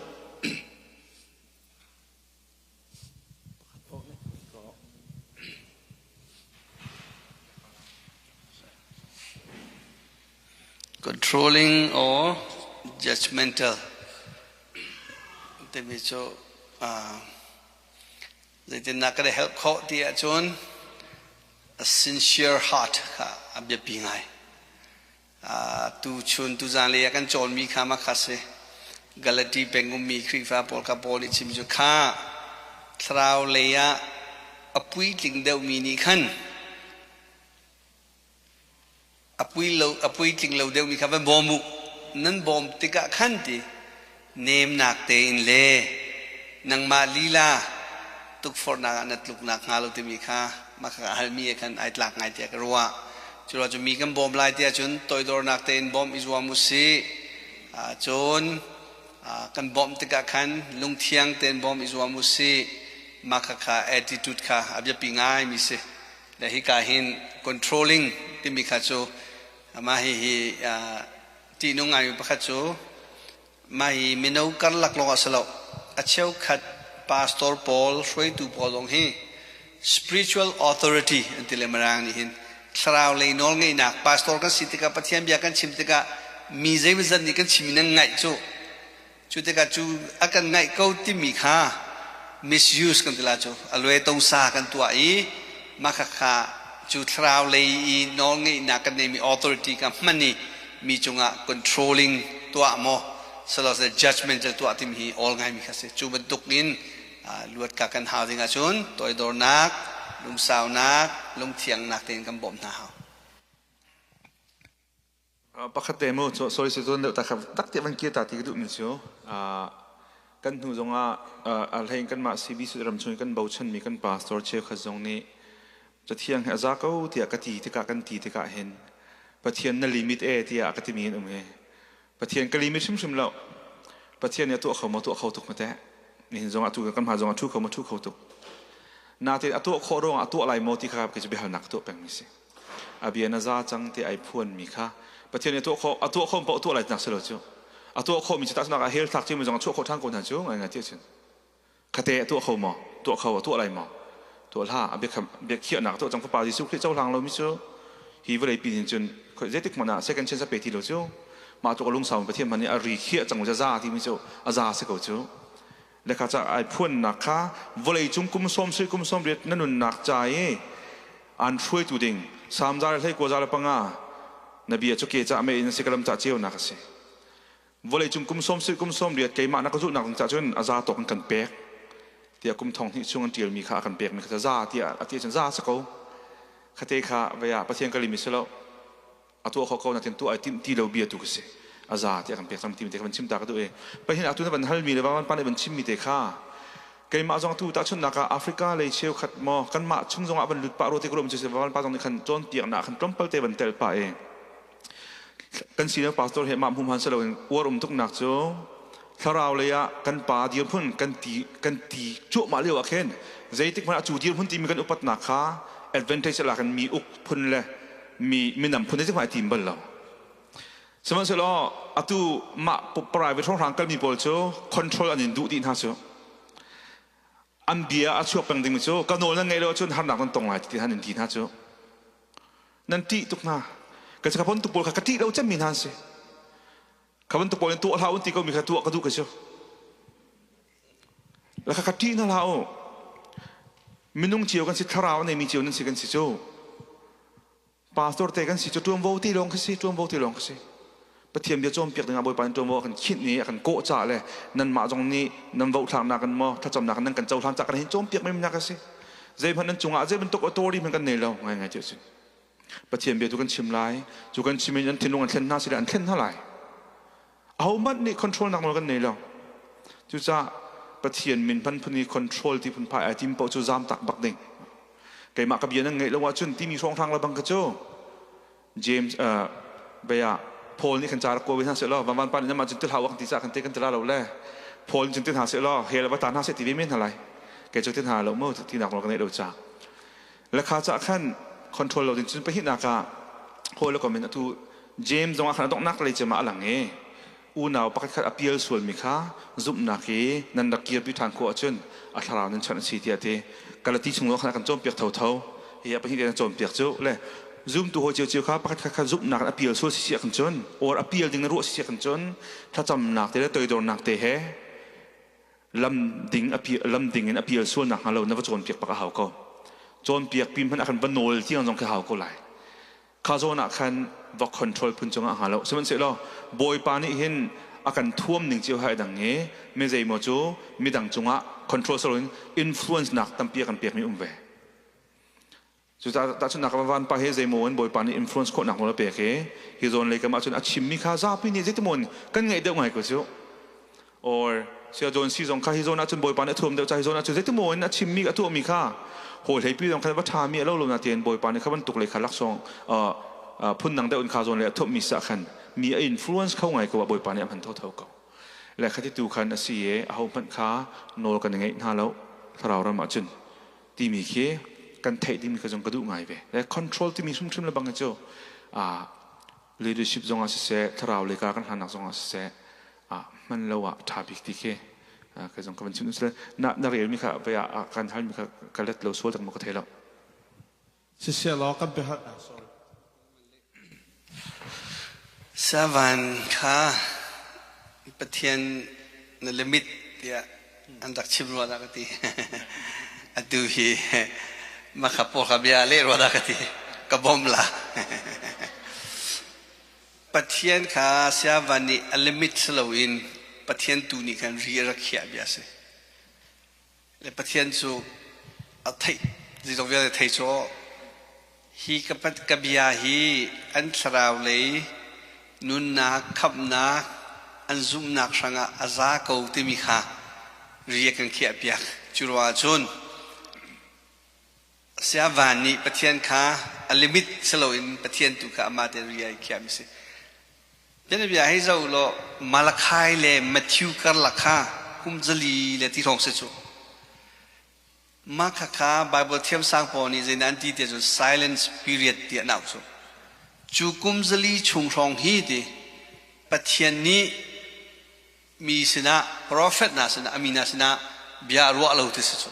Speaker 3: Controlling or judgmental timi cu Zeitindah kan i help khawh ti ahcun a sincere heart kha a biapi ngai. Tu chun tuzan lei ah kan cawnmi kha mah kha si. Galati peng ummi Khrihfa pawl kha Paul nih chim cu kha thlarau lei ah a puitling deuhmi nih khan a pui lo a puitling lo deuhmi kha van bawm u nan bawm tikah khan ti nemnak tein le nangmah lila tukforhnak ah na tluknak hnga lo timi kha mah kha halmi he khan ai tlak ngai tiah ka ruah. Cu ruah cu mi kan bawm lai tiah cun toidornak tein bawmh i zuam u sih. Cun kan bawmh tikah khan lungthiang tein bawmh i zuam u sih. Mah kha kha attitude kha a biapi ngai mi si. Le hika hin controlling timi kha cu mah hihi ṭihnung ngaimi pakhat cu mah hi mino karlak lawng ah si lo, a cheukhat pastor pawl, hruaitu pawl zong hi spiritual authority an ti le Mirang nih hin thlarau lei nawl ngeihnak pastor kan si tikah, Pathian bia kan chim tikah mi zeimawzat nih kan chim in an ngaih cu. Cu tikah cu a kan ngaih ko timi kha misuse kan ti la cu, a lue tosa kan tuah i mah khakha cu thlarau lei i nawlngeihnak kan neimi authority kha hman i mi cungah controlling tuah maw silo judgmental tuah timi hi awl ngaimi kha si. Cu bantuk in luat ka kan hau ding ahcun toidornak, lungsaunak, lungthiangnak tein kan bawmh hna hau.
Speaker 2: Pakhat te mu, sorry si tuan deuh ta kha tak te van kir ta ti ka duhmi cu kan hnu zongah a hlei in kanmah CBC ram chung i kan bochanmi kan pastor cheukhat zong nih Cathiang hi a za ko tiah ka ti tikah, kan ti tikah hin Pathian na limit e tiah ka timi an um hi. Pathian ka limit hrimhrim lo. Pathian nih a tuah kho maw? Tuah kho tuk ma teh. Nihin zongah tu kan hma zongah thu kho maw? Thu kho tuk. Natin a tuah khawh ruangah a tuah lai maw ti kha kei cu biahalnak ka tuah pengmi si. A bia na za cang ti ai phuan mi kha Pathian nih a tuah kho paoh tuah lai nak si lo cu. A tuah khawh mi cu tahchunak ah hell thlak cu mi zong a chuah khawh ṭhan ko hna cu ngai ngai ti cun khate a tuah kho maw? Tuah kho. A tuah lai maw? Tuah hlah. A bia khiahnak tuah cang. Fapa Jesuh Khrih cohlang lo mi cu hi vawlei pi hin cun zeitik hmanh ah second chance a pe ti lo cu. Mah tluk a lungsau Pathian hmanh nih a ri khiah cang za ti mi cu a za si ko cu. Le kha ca ai phuannak kha vawlei cung kum sawm sui kum sawm riat na nunnak ca i an hruaitu ding Salm 145 na bia cu ke ca mei in si ka lam ca ceunak a si. Vawlei cung kum sawm sui kum sawm riat keimah na ka zulhnak ding ca cun a za tawk in kan pek tiah kum thong hnih chung an ṭialmi kha a kan pekmi kha za tiah a ti cun za si ko. Khate kha vei ah Pathian ka limi si lo, a tuah kho ko natin tuah ai timh ti lo bia tu ka si. A za tiah kan pek cang timi te kha van chim ta ka duh i pahin atu na van halmi le van pa nih van chimmi te kha keimah zong tu tahchunhnak ah Africa lei cheukhat maw kanmah chung zong ah van lut pah ro te ka rum cu van pa zong nih khan cawnpiaknak khan tlawmpal te van tel pah i kan senior pastor he mah hmuhman si loin uar um tuknak cu thlarau lei ah kan pa dirhmun kan ti cuahmah lio ah khin zeitik hmanh ah cu dirhmun timi kan upatnak kha advantage la kan mi uk phun le mi minam phun zeitik hmanh ai tim bal lo. Sihmanhsehlaw atu mah private hrawnghrang kalmi pawl cu control an in duh dih hna cu. An bia a chuak peng ding cu ka nawl nan ngeih lo ahcun harnak nan tong lai ti han in ti hna cu. Nan ṭih tuk hna. Ka ka bantuk pawl kha ka ṭih lo cemmi hna an si. Ka bantuk pawl in tuah hlah un ti ko mi kha tuah ka duh ka cu. La kha ka ṭih hna hlah u. Minung cio kan si, thlarau a neimi cio nan si kan si cu. Pastor te kan si cu ṭuanvo ti lawng khi si, ṭuanvo ti lawng khi si. Pathian bia cawnpiak dingah Bawipa nih ṭuanvo a kan khinh i a kan kawh caah le nanmah zong nih nan vohthlaknak in maw thlacamnak in nan kan cohlan caah kan hin cawnpiak mennak a si. Zeihmanh nan cungah zei bantuk authority hmanh kan nei lo ngaingai ti a si. Pathian bia tu kan chim lai, cu kan chim in an thinlung an thlen hna si le an thlen hna lai. Ahohmanh nih control nak nawl kan nei lo. Cucaah Pathian min hman phun i control ti phunphai ai tim paoh cu zaam tak bak ding. Keimah ka bia nan ngaih lo ahcun timi hrawnghrang le bang kha cu James bia Paul nih kan ca rak kawl ve hna seh law van van pa nih namah cun ti hlah kan ti caah kan te kan ti la lo le Paul nih cun ti hna seh law hell va ta hna seh ti ve men hna lai. Kei cu ti hna lo mu ti nak nawl ka neih lo ca. Le kha ca khan control lo ding cun pahnihnak ah hawi le kom in atu James zong ah khan a donghnak lei cem ah a lang i unau pakhat khat a pial sualmi kha zumhnak i nan rak kirpi ṭhan khawh ahcun a thlarau nan chanh a si tiah a ti. Galati chung zong khan a kan cawnpiak thotho. Hi a pahnih te an cawnpiak cu le zumtu hawi cio kha pakhat khat kha zumhnak in a pial sual si si ahkhan cun or a pial ding na ruah si si ahkhan cun thlacamnak te le toidornak te he. Lam ding a lam ding in a pial sual nak hnga lo na va cawnpiak bak a hau ko. Cawnpiak pi hmanh ah khan va nawl tiang zong khi hau ko lai. Kha zawn ah khan va control phun cungah hnga lo. Sihmanhsehlaw Bawipa nih hin a kan thuam ning cio hai dang i mi zeimaw cu midang cungah control saloin influence nak tampi a kan pekmi um ve. Cucaah tahchunhnak ah vanpa he zeimaw in Bawipa nih influence khawhnak nawl a pek i hi zawn lei kam ahcun a chimmi kha zapi nih zeitimaw in kan ngaih deuh ngai ko cu. Or Saya John Si zong kha hi zawn ahcun Bawipa nih a thuam deuh ca hi zawn ahcun zeitimaw in a chimmi a tuahmi kha hawi hleipi zong khan va ṭhami a lo lo na tiin Bawipa nih kha bantuk lei kha laksawng phundang deuh in kha zawn lei a thuammi si ah khan mi a influence kho ngai ko ah Bawipa nih a hman thotho ko. Le khati tu khan a si i aho hmanh kha nawl kan i ngeih hna lo thlarau ram ahcun timi khi kan theih dingmi kha zong ka duh ngai ve. Le control timi hrimhrim le bang hi cu leadership zong ah siseh, thlarau lei ka kan hlannak zong ah siseh, hman lo ah ṭha bik ti khi ka zong ka van chim. Na na rel mi kha vai ah kan hal mi kha ka let lo sual tak maw ka thei lo.
Speaker 1: Siseh law kan pe hal sorry.
Speaker 3: Savan kha Pathian na limit tiah an rak chim rua dah ka ti. Atu hi makha pawl kha bia leh rua dah ka ti. Ka bawm la. Pathian kha siavan nih a limit si loin Pathian tu nih khan ri a rak khiah bia a si. Le Pathian cu a theih zeizong vialte thei cu hi ka bia hi an thlarau lei nunnak khamhnak an zumhnak hrangah a za ko timi kha ri a kan khiahpiak. Cu ruangah cun Siavan nih Pathian kha a limit si loin Pathian tu kha amah tein ri ai khiahmi si. Bianabia hei zoh law Malachi le Matthew karlak kha kum 400 le ti hrawng si cu. Mah khakha Bible thiamsang pawl nih zeidah an ti tiah cun silence period tiah an auh cu. Cu kum 400 chung hrawng hi ti Pathian nih mi sinah prophet hna sinah a mi hna sinah bia a ruah lo ti si cu.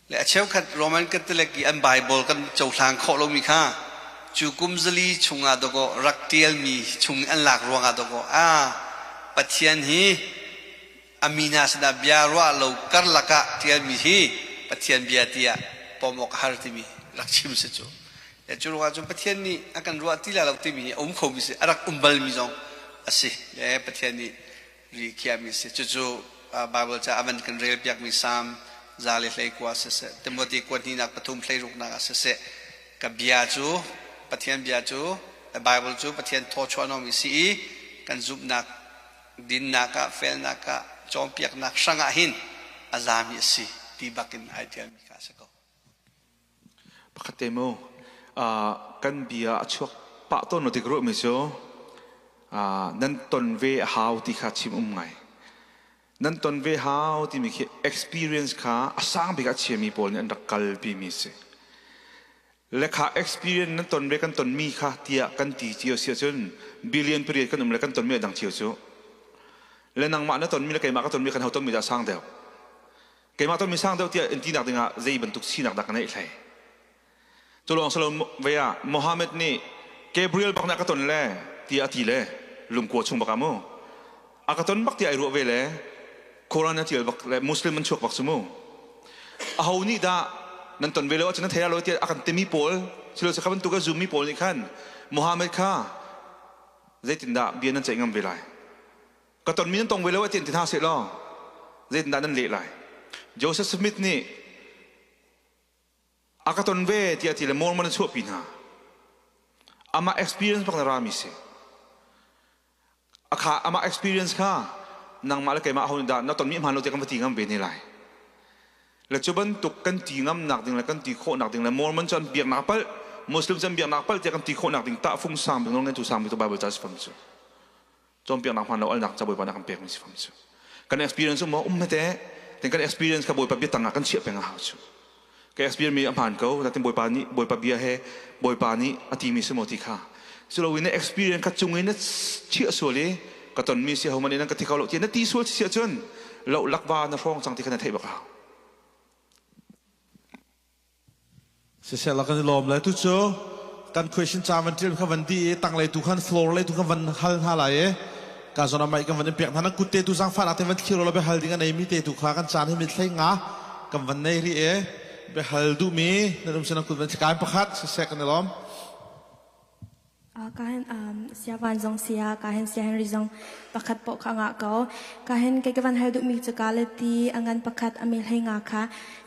Speaker 3: Le a cheukhat Roman Catholic i an Bible kan cohlang khawh lomi kha cu kum 400 chungah dawkaw rak ṭialmi chung an lak ruangah dawkaw a Pathian hi a mi hna sinah bia ruah lo karlak ah ṭialmi hi Pathian bia tiah pom awk a har timi rak chim si cu. Le cu ruangah cun Pathian nih a kan ruah ti lai lo timi hi a um khomi si a rak um balmi zong a si. Le Pathian nih ri khiahmi si. Cucu Bible ca a van kan rel piakmi Salm 121 siseh, Timothy kuat hnihnak pathum hleiruknak ah siseh, ka bia cu Pathian bia cu Bible cu Pathian thawchuah nawmi si i kan zumhnak dinnak ah felnak ah cawnpiaknak hrangah hin a zami a si ti bakin ai ṭialmi kha a si ko.
Speaker 2: Pakhat te mu kan bia a chuak pah tawn lo tik ruahmi cu nan ton ve a hau ti kha chim um ngai. Nan ton ve hau timi khi experience kha a sang bik a chiami pawl nih an rak kalpi mi si. Le kha experience nan ton ve kan ton mi kha tiah kan ti cio si ahcun billion period kan um le kan ton mi a dang cio cu. Le nangmah na ton mi le keimah ka ton mi kan ho ton mi dah sang deuh. Keimah ton mi sang deuh tiah in tinak dingah zei bantuk sinak dah ka neih hlei. Cu lawng silo ve ah Mohammed nih Gabriel bak nih a ka ton le tiah a ti le lungkua chung bak ah mu. A ka ton bak tiah ai ruah ve le Quran a tial bak le Muslim an chuak bak cu mu. Aho nih dah nan ton ve lo ahcun nan thei lo tiah a kan timi pawl silo kha bantuk a zummi pawl nih khan Mohammed kha zeitindah bia nan ceih ngam ve lai. Ka tonmi nan tong ve lo ati ti hna seh law zeitindah nan leh lai? Joseph Smith nih a ka ton ve tiah ti le Mormon a chuahpi hna. Amah experience bak na rami si. Akha amah experience kha nangmah le keimah ho dah na tonmi hmaan lo tiah kan va ti ngam ve ne lai. Le cu bantuk kan ti ngamnak ding le kan ti khawhnak ding le Mormon cu an biaknak palh, Muslim cu an biaknak palh tiah kan ti khawhnak ding tahfung sang bik nawl ngeitu sang bik tu Bible ca si fam cu. Cawnpiaknak hmaan lo alnak ca Bawipa nih a kan pekmi si fam cu. Kan experience um maw um hmete tin kan experience kha Bawipa bia tangah kan chiah peng a hau cu. Ka experience mi a hmaan ko natin Bawipa nih Bawipa bia he Bawipa nih a timi si maw ti kha. Culo in na experience kha cung in na chiah sual i ka tonmi si homan in an ka thi kho lo ti na ti sual si ahcun loh lakva na hrawng cang ti kha na theih bak a hau.
Speaker 1: Siseh la kan i lawm le tu cu kan question ca van ṭial kha van dih i tanglei tu khan floor lei tu khan van hal hna lai i. Ka zawn ah mic kan van in pek hna. Nan kut te tu zaangfahnak te van thlir law biahal ding a neimi te tu kha kan caan hi mit hlei nga kan van nei rih i biahal duhmi nan um si nan kut van thli. Kai pakhat siseh kan i lawm.
Speaker 4: Kahin siavan zong sia kahin sia Henry zong pakhat poh kha ngah ko. Kahin kei ka van hal duhmi cu ka le ti a ngan pakhat a mel hei nga kha.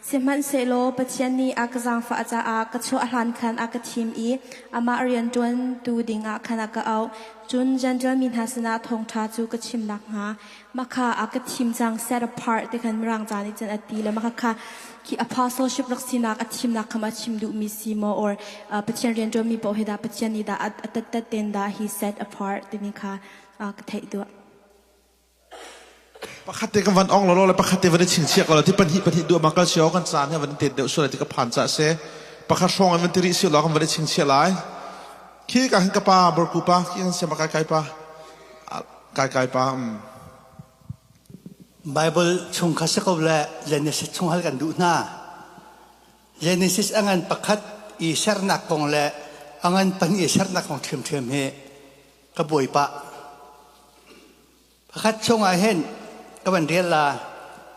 Speaker 4: Sihmanhsehlaw Pathian nih a ka zaangfah caah ka chuah hlan khan a ka thim i amah rian ṭuantu dingah khan a ka auh. Cun Jentail mi hna sinah thawngṭha cu ka chim nakhnga mah kha a ka thim cang, set apart ti khan Mirang ca nih cun a ti le mah kha khi apostleship rak sinak a thimnak kha ma chim duhmi si maw or Pathian rianṭuanmi paoh hi dah Pathian nih dah a tattat ten dah he set apart timi kha ka theih duh.
Speaker 1: Pakhat te kan van ong lo le pakhat te van i chingchiah ko lo ti pahnih pahnih duh ma kal sio kan caan he van tet deuh sual ti ka phan ca se pakhat hrawng in van ti rih si lo kan van i chingchiah lai khi ka hin ka pa borku pa khi kan siam kai kai pa kai kai pa
Speaker 5: Bible chung kha si ko le Genesis chung hal kan duh hna. Genesis a ngan pakhat i sernak kong le a ngan pahnih i sernak kong ṭhiamṭhiam hi ka buai pah. Pakhat chungah hin ka van rel la.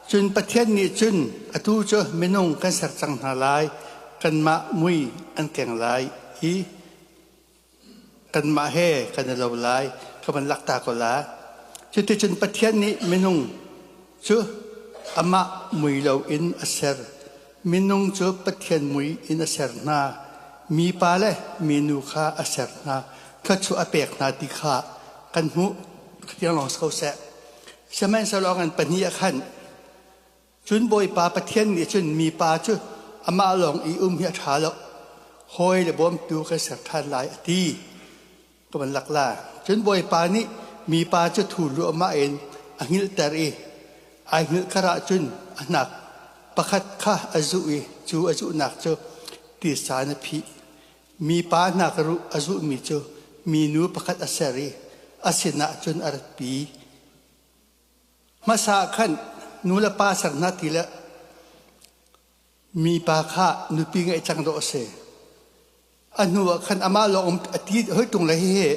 Speaker 5: Cun Pathian nih cun atu cu minung kan ser cang hna lai, kanmah mui an keng lai i kanmah he kan i lo lai, ka van lak ta ko la. Cuticun Pathian nih minung cu amah mui loin a ser. Minung cu Pathian mui in a ser hna. Mipa le minu kha a ser hna. Thluachuah a pek hna ti kha kan hmuh. Tiang lawng si ko seh. Sihmanhsehlaw ngan pahnih ah khan cun Bawipa Pathian nih cun mipa cu amah lawng i um hi a ṭha lo. Hawi le bawmtu kan ser ṭhan lai a ti. Ka van lak la. Cun Bawipa nih mipa cu thu ruahmah in a hngilhter i ai hngilh kar ah cun a hnak pakhat kha a zuh i cu a zuhnak cu tisa in a phih. Mipa hnak ruh a zuhmi cu minu pakhat a ser i a sinah cun a ratpi. Hmasa ah khan nu le pa ser hna ti le mipa kha nupi ngeih cang dawh a si. A hnu ah khan amah lawng um a ti hoi tung le hihi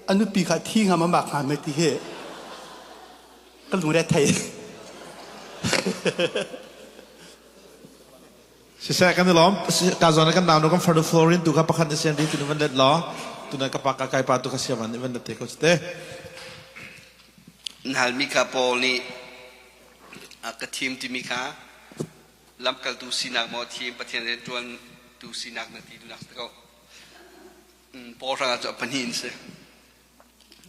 Speaker 5: a nupi kha thi ngam a mak hnga me ti hi ka lungre thei.
Speaker 1: Siseh kan i lawm. Ka zawn kan nau nu kan farnu Florin tu kha pakhat ni sian ri tu van let law tunan ka pa ka kai pa tu kha siavan nih van let te ko te.
Speaker 3: Nhalmi kha Paul nih a ka thim timi kha lamkaltu sinak maw thim Pathian rianṭuantu sinak na ti duhnak si ko. Paul hrangah cu a pahnih in si.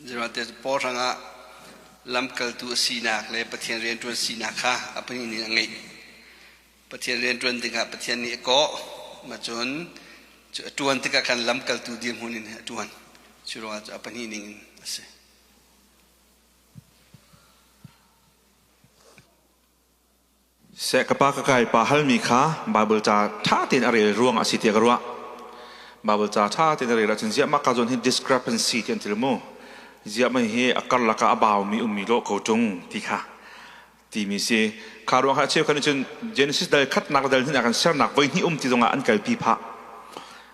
Speaker 3: Zeruangte Paul hrangah lamkaltu a sinak le Pathian rianṭuan sinak kha a pahnih in a ngeih. Pathian rianṭuan dingah Pathian nih a kawh. Mah cun cu a ṭuan tikah khan lamkaltu dirhmun in a ṭuan. Cu ruangah cu a pahnih ning in a si.
Speaker 2: Seh ka pa ka kai pa halmi kha Bible ca ṭha tein a rel ruang a si tiah ka ruah. Bible ca ṭha tein a rel ahcun ziah mah ka zawn hi discrepancy ti an ti mu. Ziah mah hi a karlak ah a baumi ummi lawh ko ṭung ti kha timi si. Kha ruang kha cheukhat nih cun Genesis dal khatnak le dal hnih ah kan sernak voi hnih um ti zongah an kalpi phah.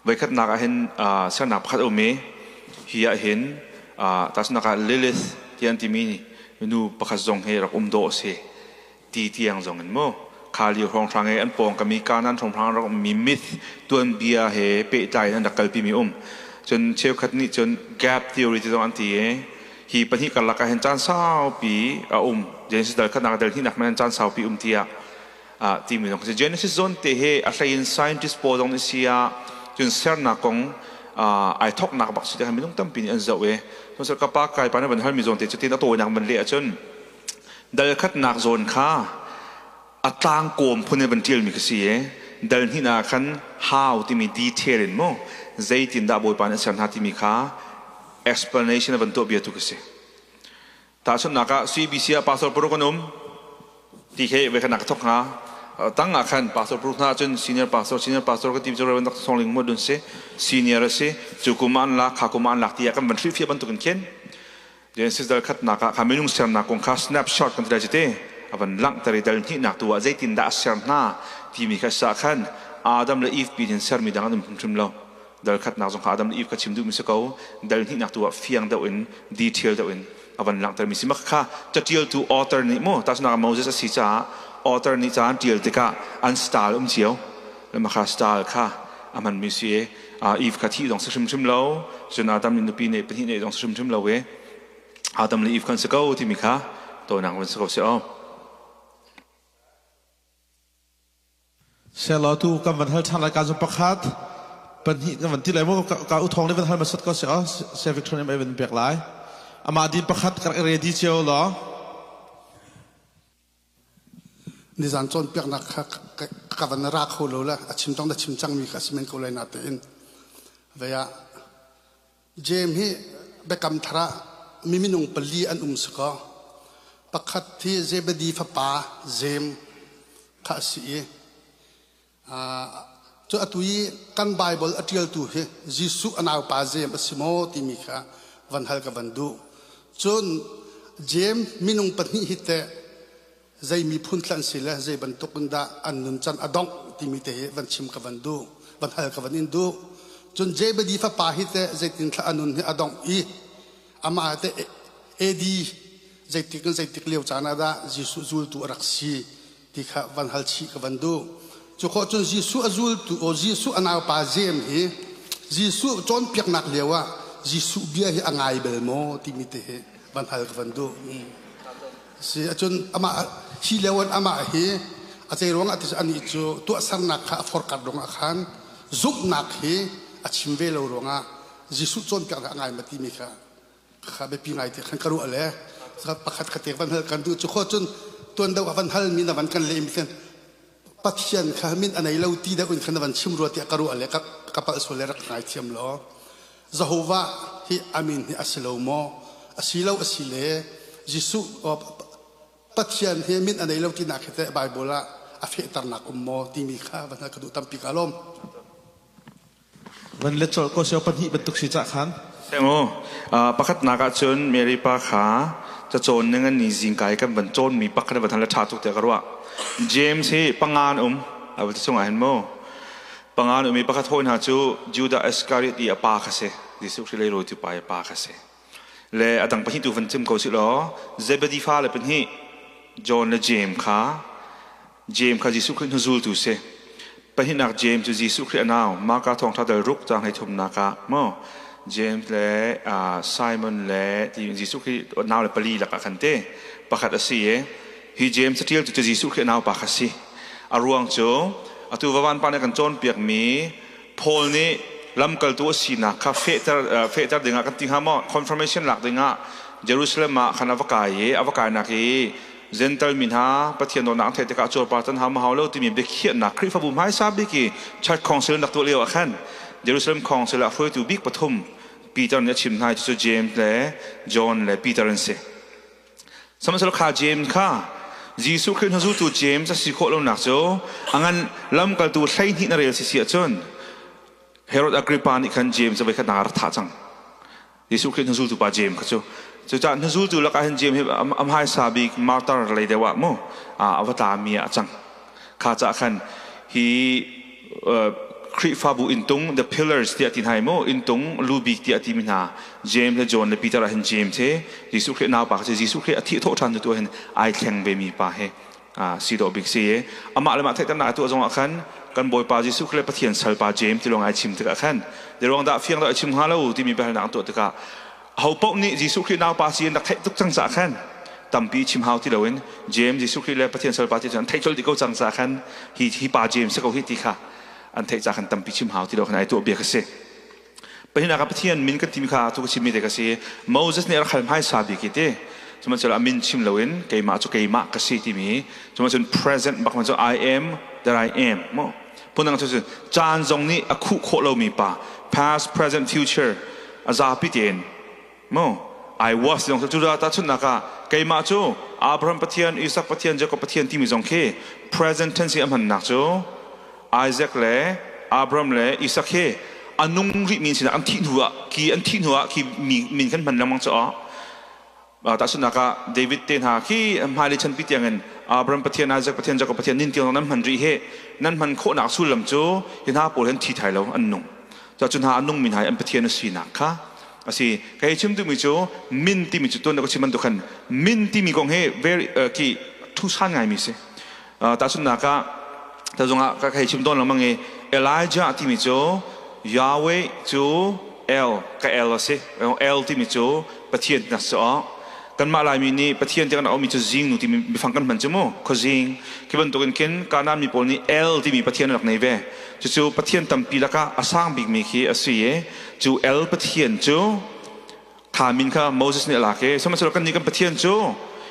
Speaker 2: Voi khatnak ah hin sernak pakhat a um i hi ah hin tahchunhnak ah Lilith ti an timi nu pakhat zong hi rak um dawh a si. Ti tiang zong in mu kha lio hrawnghrang i an pawngkam i Kanaan hrawnghrang rak ummi myth tuanbia he pehtlai in an rak kalpimi um. Cun cheukhat nih cun gap theory ti zong an ti i hi pahnih karlak ah hin caan saupi a um. Genesis dal khatnak dal hnihnak hmanh in caan saupi um tiah timi zong si. Genesis zawn te hi a hlei in scientist pawl zong nih si ah cun sernak kong ai thoknak bak si ti khan minung tampi nih an zoh i cun ka pa kai pa nih van halmi zawn te cu tin a tawinak van leh ahcun dal khatnak zawn kha a tlangkawm phun in van ṭialmi ka si i dal hnih ah khan how timi detail in mu zeitindah Bawipa nih a ser hna timi kha explanation a van tuah bia tu ka si. Tahchunhnak ah CBC ah pastor paruk an um ti khi voi khat nak ka thok hnga. Tang ah khan pastor paruk hna cun senior pastor senior pastor ka ti cu Reverend Dr. Song Ling Mo dun si senior a si cu kum ah an lak kha kum ah an lak ti ah kan van hrilhfiah bantukin khin Genesis dal khatnak ah kha minung sernak kong kha snapshot kan ti lai cite a van langhter i dal hnihnak tu ah zeitindah a ser hna timi kha sa khan Adam le Eve pi hin sermi dang an um hrimhrim lo. Dal khatnak zong kha Adam le Eve kha chim duhmi si ko. Dal hnihnak tu ah fiang deuh in detail deuh in a van langhtermi si. Mah kha catialtu author nih mu tahchunhnak ah Moses a si caah author nih ca an tial tikah an style um cio. Le mah kha style kha a hmanmi si i Eve kha thih zong si hrimhrim lo, cun Adam nih nupi neih pahnih neih zong si hrimhrim lo i Adam le Eve kan si ko timi kha tawinak van si ko si aw.
Speaker 1: Selaw tu kan van hal ṭhan lai ka zum pakhat pahnih kan van ti lai mu ka u thong nih van hal hmasat ko si aw Saya Victor nih van pek lai amah din pakhat ka rak ready cio law.
Speaker 6: Nizan cawnpiaknak kha ka van ra kho lo le a chim tong na chim cangmi kha a si men ko lai natein vei ah Jeim hi Biakam Thar ah mi minung pali an um si kaw pakhat hi Zebedi fapa Jeim kha a si i cu atu i kan Baibal a ṭialtu hi Jesuh a naupa Jeim a si maw timi kha van hal ka van duh. Cun Jeim minung pahnih hi teh zei miphun thla an si le zei bantuk in dah an nuncan a dongh timi te hi van chim ka van duh, van hal ka van in duh. Cun Zebedi fapa hi teh zeitin thla a nun hi a dongh i amah te AD zeitik in zeitik lio caan ah dah Jesuh zultu a rak si ti kha van hal chih ka van duh. Cu khawh cun Jesuh a zultu o Jesuh a naupa Jeim hi Jesuh cawnpiaknak lio ah Jesuh bia hi a ngai bel maw timi te hi van hal ka van duh. Si ahcun amah hi lio in amah hi a zei ruangah ti anih cu tuahsernak kha a forkat ruangah khan zumhnak hi a chim ve lo ruangah Jesuh cawnpiaknak a ngai ma timi kha kha biapi ngai te khan ka ruah le pakhat kha te van hal kan duh cu kho cun tuan deuh a van hal mi na van kan leh mi khan Pathian kha min a nei lo ti deuh in khan na van chim rua tiah ka ruah le ka palh sual le rak ngai thiam law Jehovah hi a min hi a si lo maw? A si lo a si le Jesuh Pathian hi min a nei lo tinak hi teh Bible ah a fehternak um maw timi kha van ka duh tampi ka lawm.
Speaker 1: Van let colh ko sio pahnih bantuk si cah khan.
Speaker 2: Semu pakhatnak ah cun Mary pa kha cacawn ning an ni zingkai kan van cawn mi pakhat van la tha tuk tiah ka ruah. James hi pangan um a chung ah hin mu Pangan umi pakhat hawi hna cu Judah Iskariot i a pa kha si. Jesuh Khrih lei rawitu pa i a pa kha si. Le a dang pahnih tu van chim ko si law Zebedi fale pahnih John le James kha James kha Jesuh Khrih hnuzultu si. Pahnihnak James cu Jesuh Khrih a nau Marka thawngṭha dal ruk caang hleithumnak ah maw James le Simon le ti Jesuh Khrih nau le pali lakah khan te pakhat a si i hi James caṭialtu cu Jesuh Khrih a naupa kha si. A ruang cu atu vavan pa nih kan cawnpiakmi Paul nih lamkaltu a sinak kha fehter dingah kan ti hnga maw confirmation lak dingah Jerusalem ah khan a va kai i a va kainak i Gentile mi hna Pathian dawtnak an theih tikah cuarpar tan hau ma hau lo timi biakhiahnak Khrihfabu hmaisa bik i Church Council rak tuah lio ah khan Jerusalem Council ah hruaitu bik pathum Peter nih a chim hna cu James le John le Peter an si. Sihmanhsehlaw kha James kha Jesuh Khrih hnuzultu James a si khawh lonak cu a ngan lamkaltu 12 na rel si si ahcun Herod Agrippa nih khan James cu voikhat nak a rak thah cang. Jesuh Khrih hnuzultu pa James kha cu. Cucaah hnuzultu lakah hin James hi a hmaisa bik martyr lei deuh ah mu a va tlami ah a cang. Kha caah khan hi Khrihfabu inntung the pillars tiah ti hna mu inntung lu bik tiah ti mi hna James le John le Peter ah hin James he Jesuh Khrih naupa kha si Jesuh Khrih a thih thawh ṭhan tu hin ai thleng ve mi pa he si dawh bik si amah le mah theihternak a tuah zongah khan kan Bawipa Jesuh Khrih le Pathian salpa James ti lawng ai chim tikah khan ruang dah fiang dah ai chim hnga lo timi biahalnak an tuah tikah aho paoh nih Jesuh Khrih naupa si an rak theih tuk cang caah khan tampi chim hau ti loin James Jesuh Khrih le Pathian salpa ti cu an theih colh dih ko cang caah khan hi hi pa James si ko hi ti kha an theih caah khan tampi chim hau ti lo khan ai tuah bia ka si. Pahnihnak ah Pathian min kan timi kha tu ka chimmi te ka si. Moses nih a rak hal hmaisa bik hi ti. Sihmanhsehlaw a min chim loin keimah cu keimah ka si timi cun present bak cu I am that I am mo phundang cu caan zong nih a khuh khawh lomi pa past present future a zapi tein mo I was zong cu tahchunhnak ah keimah cu Abraham Pathian Isaac Pathian Jacob Pathian timi zong khi present tense i a hmannak cu Isaac le Abraham le Isaac hi a nung rihmi sinah an thih hnu ah khi an thih hnu ah khi min kan hman lengmang cu tahchunhnak ah David te hna khi hmailei chanpi tiangin Abraham Pathian Isaac Pathian Jacob Pathian nin tiang nan hman rih hi nan hman khawhnak sullam cu hi hna pawl hin thi thai lo an nung. Cu hna a nungmi hna i an Pathian a sinak kha a si. Kei chim duhmi cu min timi cu tuan ka chim bantuk khan min timi kong hi very ki thusan ngaimi si. Tahchunhnak ah tazung ah ka hei chim tawn lengmang i Elijah timi cu Yahweh cu El ka El a si. El timi cu Pathian nak si awk. Kanmah Laimi nih Pathian ti kan aumi cu zingnu timi biafang kan hman cu mu khuazing. Khi bantukin khin Kanaan mi pawl nih El timi Pathian an rak nei ve. Cucu Pathian tampi lakah a sang bikmi khi a si i cu El Pathian cu kha min kha Moses nih a lak i sihmanhsehlaw kannih kan Pathian cu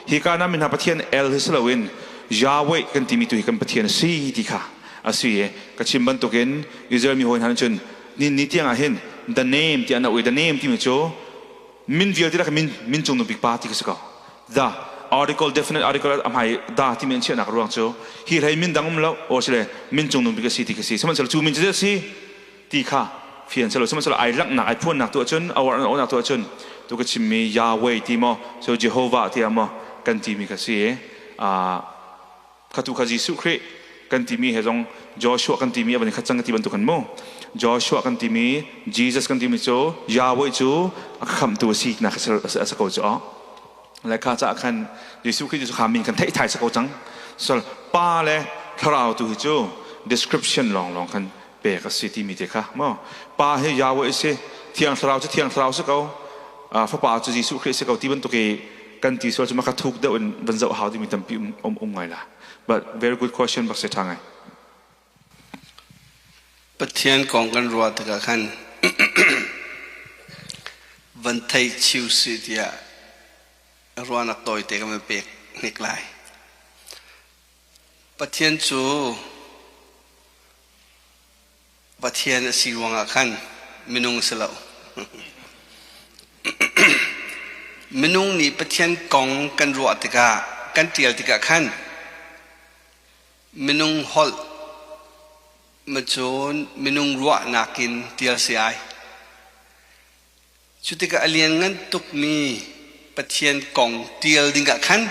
Speaker 2: hi Kanaan mi hna Pathian El hi si loin Yahweh kan timi tu hi kan Pathian a si ti kha a si i ka chim bantukin Israel mi hawi hna nih cun ni ni tiang ah hin the name tiah an auh i the name timi cu min vialte lak min min cung bik pa ti ka si ko. The article, definite article a hmai da timi an chiahnak ruang cu hi hlei min dang um lo o sile min cung bik a si ti ka si. Sihmanhsehlaw cu min cu a si ti kha fian selo. Sihmanhsehlaw ai langhnak, ai phuannak tu ahcun, awar an awnak tu ahcun tu ka chimmi Yahweh ti maw, so Jehovah ti maw kan timi kha si. Kha tu kha Jesuh Khrih kan timi he zong Joshua kan timi a van i khat cang ka ti bantuk kan mu. Joshua kan timi, Jesus kan timi cu Yahweh cu a khamhtu a si nak a si ko cu. Le kha caah khan Jesuh Khrih cu kha min kan theih thai si ko cang. So pa le thlarau tu hi cu description lawnglawng khan pek a si timi te kha maw. Pa hi Yahweh a si, Thiang Thlarau cu Thiang Thlarau si ko, Fapa cu Jesuh Khrih si ko ti bantuk i kan ti sual cu maka thuk deuh in van zoh hau timi tampi um um ngai la. But very good question bak se tha ngai.
Speaker 3: Pathian kong kan ruah tikah khan van thei chiu si tiah ruahnak tawite kan van pek hnik lai. Pathian cu Pathian a si ruangah khan minung a si lo. Minung nih Pathian kong kan ruah tikah, kan ṭial tikah khan minung holh macun minung ruahnak in ṭial si ai. Cu tikah a lianngan tukmi Pathian kong ṭial dingah khan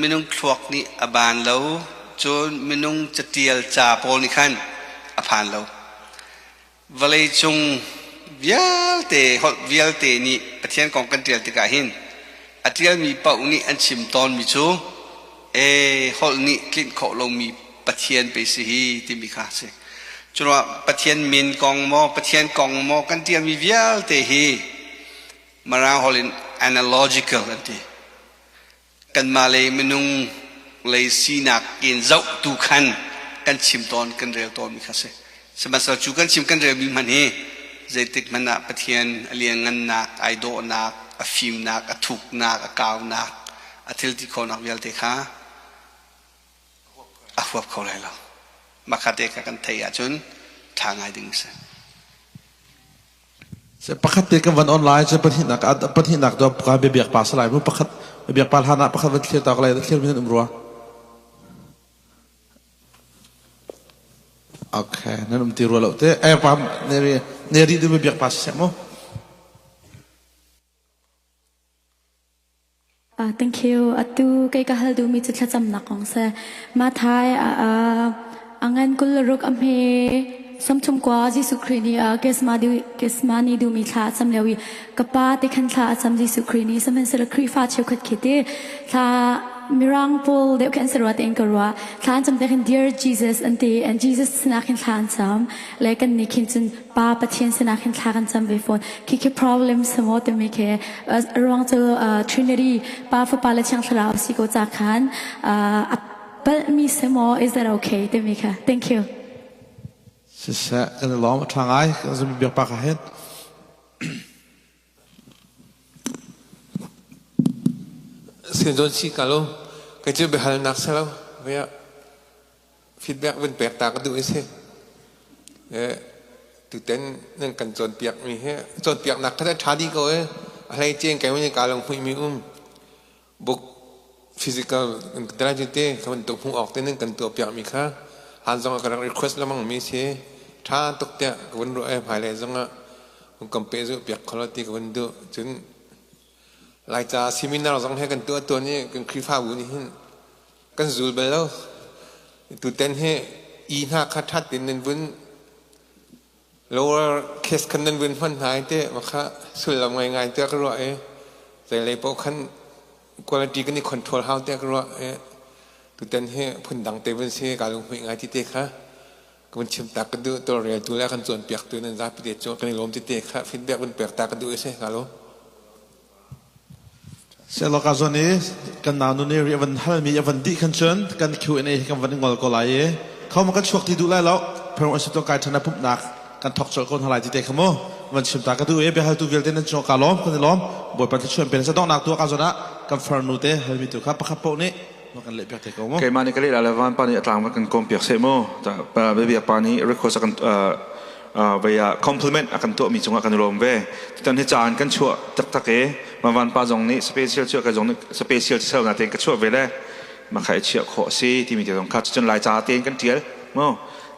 Speaker 3: minung thluak nih a baan lo, cun minung catial ca pawl nih khan a phan lo. Vawleicung vialte, holh vialte nih Pathian kong kan ṭial tikah hin a ṭialmi paoh nih an chim tawnmi cu ee holh nih tlinh khawh lomi Pathian pei si hi timi kha a si. Curuangah Pathian min kong maw, Pathian kong maw kan ṭialmi vialte hi Mirang holh in analogical an ti. Kanmah lei minung lei sinak in zoh tu khan kan chim tawn, kan rel tawnmi kha si. Sihmanhsehlaw cu kan chim kan relmi hmanh hi zeitik hmanh ah Pathian a lianngannak, ai dawhnak, a fimnak, a thuknak, a kaunak, a thil ti khawhnak vialte kha a huap kho lai lo. Makhate kha kan theih ahcun ṭha ngai ding a si.
Speaker 1: Pakhat te kan van online cu pahnihnak pahnihnak do ka biak pa salai mu pakhat biak pa hlan ah pakhat van thlir ta ka lai thlir min um rua. Okay, nan um ti rua lo te. Eh pa ne ri ne ri du biak pa se mo.
Speaker 4: Thank you. Atu kei ka hal duhmi cu thlacamnak kong si. Matthai a ngan 26 a hme 33 Jesuh Khrih nih Gethsemane duhmi thla a cam lio i ka pa ti khan thla a cam Jesuh Khrih nih sihmanhsehlaw Khrihfa cheukhat khi ti thla Mirang pawl deuh khin an si rua tiin ka ruah. Thla an cam te khin Dear Jesus an ti and Jesus sinah khin thla an cam. Le kan nih khin cun Pa Pathian sinah khin thla kan cam ve fawn. Khi khi problem samo timi khi ruang cu Trinity Pa Fapa le Thiang Thlarau si ko ca khan a palhmi si maw, is that okay timi kha. Thank you.
Speaker 1: Siseh, kan i lawm, a ṭha ngai, kan zumh biak pa ka hin.
Speaker 7: Sin zawn si ka lo, ka cu biahalnak si lo, feedback vun pek ta ka duh i si. Tuten nan kan cawnpiak mi hi cawnpiaknak kha ṭha dih ko e. A hlei ceng kai mun ka long hmui mi um. Book physical drai te ka bantuk hmuh awk te nan kan tuah piak mi kha han zong ka rak request lamang mi si. Ṭha tuk tiah ka vun ruah e hmailei zong ah kan pe zu piak kholo ti ka vun duh. Cun Laica seminar zong he kan tuah tuan i kan Khrihfabu nih hin kan zul bal lo. Tutan hi i hna kha ṭhat in nan vun Lower case khan nan vun hman hna i teh makha sullam ngaingai tiah ka ruah i zeilei paoh khan quality kan i control hau tiah ka ruah i tutan hi phundang te vun si ka lunghmuih ngai ti te kha ka vun chim tak ka duh tawlreltu le kan cawnpiaktu nan zapi te cu kan i lawm ti te kha feedback vun pek ta ka duh i si ka lawm.
Speaker 1: Sehlawk ah zawn i kan nau nu nih ri a van halmi a van dih khan cun kan Q&A hi kan van i ngol ko lai i kho ma kan chuak ti duh lai lo phirung an si to kai ṭhan ah pumhnak kan thok colh ko hna lai ti te kha mu van chim ta ka duh i biahaltu vialte nan cung ka lawm kan i lawm. Bawipa thluachuah in pe sa donghnak tu ka zawn ah kan farnu te halmi tu kha pakhat paoh nih kan leh piak te ko mu.
Speaker 2: Keimah nih ka leh la le van pa nih a tlang kan kawm piak seh mu. Biak pa nih request a kan vei ah compliment a kan tuahmi cungah kan i lawm ve. Tutan hi caan kan chuah taktak i van pa zong nih special chuah ka zong nih special sel na tein ka chuah ve le makha i chiah khawh si timi te zong kha cun lai ca tein kan tial mu,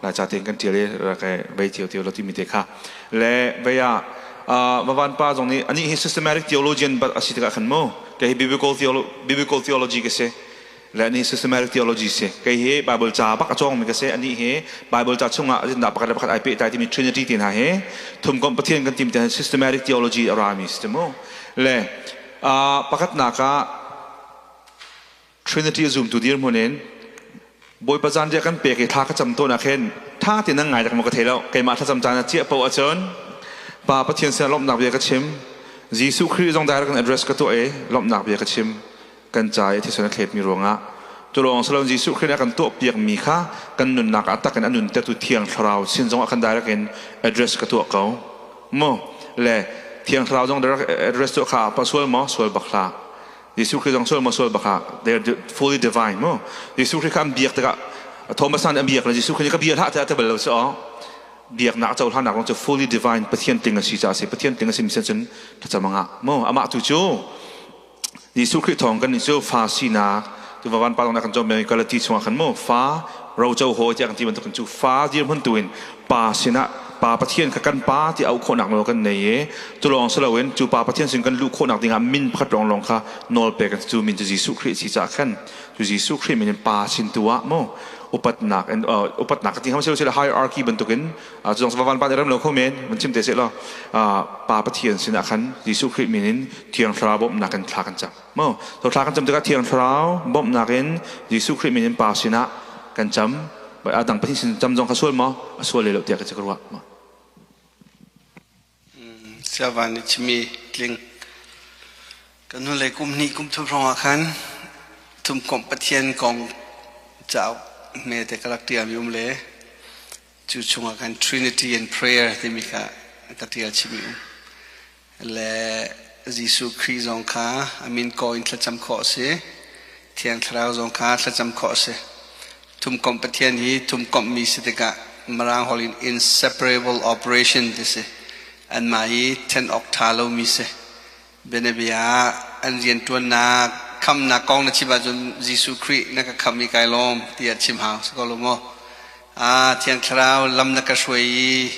Speaker 2: lai ca tein kan tial i rak vei cio cio lo timi te kha le vei ah van pa zong nih anih hi systematic theologian bat a si tikah khan mu, kei hi biblical theology ka si le anih systematic theology si, kei hi Bible ca bak a cawngmi ka si, anih hi Bible ca chungah zindah pakhat le pakhat ai pehtlai timi Trinity te hna hi thumkomh Pathian kan tim te systematic theology a rami si mu. Le pakhatnak ah Trinity a zumtu dirhmun in Bawipa zanriah kan pek i thla ka cam tawn ah khin tha tein nan ngai dak maw ka thei lo. Keimah thlacam caan ah ciah paoh ahcun Pa Pathian sinah lawmhnak bia ka chim, Jesuh Khrih zong direct in address ka tuah i lawmhnak bia ka chim kan ca i thisen a thletmi ruangah. Cu lawng si loin Jesuh Khrih nih a kan tuahpiakmi kha kan nunnak ah tak in a nuntertu Thiang Thlarau sin zong ah kan direct in address ka tuah ko mu. Le Thiang Thlarau zong direct address tuah kha pa sual maw? Sual bak hlah. Jesuh Khrih zong sual maw? Sual bak hlah. They are fully divine mu. Jesuh Khrih kha an biak tikah Thomas nih an biak le Jesuh Khrih nih ka bia hlah tiah a ti bal lo si aw. Biaknak cohlannak rong cu fully divine Pathian tling a si caah a si. Pathian tling a si mi cun thlacam a ngah mu. Amah tu cu Jesuh Khrih thawng kan nih cu fa sinak tu van pa kan cawm mi Galati chungah khan mu fa roco hawi tiah kan ti bantuk cu fa dirhmun tu in pa sinah pa Pathian kha kan pa ti auh khawhnak nawl kan nei i cu lawng si loin cu pa Pathian sin kan luh khawhnak dingah min pakhat lawng lawng kha nawl pek cu min cu Jesuh Khrih si caah khan cu Jesuh Khrih min in pa sin tu ah mu upatnak in upatnak ka ti ham silo hierarchy bantukin cu zong van pa ram lo kho men van chim te se lo pa Pathian sinah khan Jesuh Khrih min in Thiang Thlarau bawmhnak in thla kan cam mo. So thla kan cam tikah Thiang Thlarau bawmhnak in Jesuh Khrih min in pa sinah kan cam. A dang Pathian sin cam zong kha sual maw? A sual le lo tiah ka ka ruah.
Speaker 3: Siavan nih chimi tling kan hnulei kum hnih kum thum hrawng ah khan thumkomh Pathian kong cauk hme te ka rak ṭialmi um le cu chungah khan Trinity and Prayer timi kha ka ṭial chimi um le Jesuh Khrih zong kha a min ko in thlacam khawh a si. Thiang Thlarau zong kha thlacam khawh a si. Thumkomh Pathian hi thumkomhmi si tikah Mirang holh in inseparable operation ti si. Anmah hi then awk ṭha lomi si. Bianabia ah an rianṭuannak khamnak kong na chim ahcun Jesuh Khrih na ka khamh i kai lawm tiah chim hau si ko lo maw? Ah, Thiang Thlarau lam na ka hruai i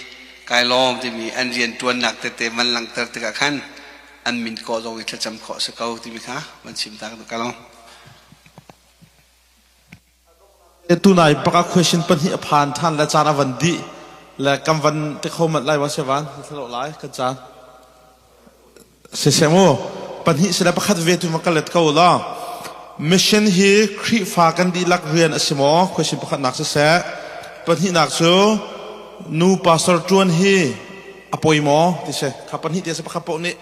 Speaker 3: kai lawm timi an rianṭuannak tete van langhter tikah khan an min kawh zong i thlacam khawh a si ko timi kha van chim ta ka lawm.
Speaker 1: Tunai baka question pahnih a phan than le caan a van dih le kan van te kho mat lai wa se van thalo lai kan caan se mu pahnih sila pakhat ve tu ma ka let ko la. Mission hi Khrihfa kan dihlak rian a si maw? Question pakhat nak siseh, pahnih nak cu nu pastor tuan hi a poi maw ti si kha. Pahnih ti se pakhat poh nih.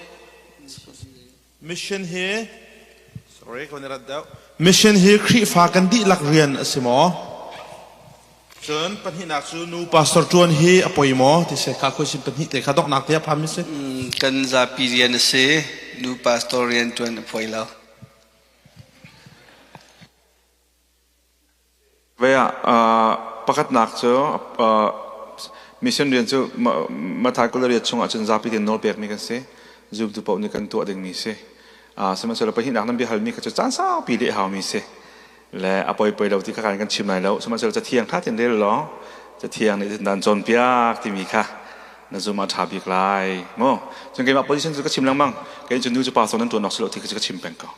Speaker 1: Mission hi, sorry, ka rat deuh. Mission hi Khrihfa kan dihlak rian a si maw? Cun pahnihnak cu nu pastor ṭuan hi a poi maw ti si kha. Question pahnih te kha donghnak te a pham mi si.
Speaker 3: Kan zapi rian a si. Nu pastor rian ṭuan a poi lo.
Speaker 2: Vei ah pakhatnak cu mission rian cu Matthai 28 chungah cun zapi tein nawl pekmi kan si. Zumtu paoh nih kan tuah dingmi si. Sihmanhsehlaw pahnihnak nan biahalmi kha cu caan saupi leh haumi si. Le a poi poi lo ti kha kan chim lai lo. Sihmanhsehlaw cathiang kha tin rel law cathiang nih dan cawnpiak timi kha na zum a ṭha bik lai. Mu. Cun keimah position cu ka chim lengmang. Kei cu nu cu pastor nan ṭuan awk si lo ti kha cu ka chim peng ko.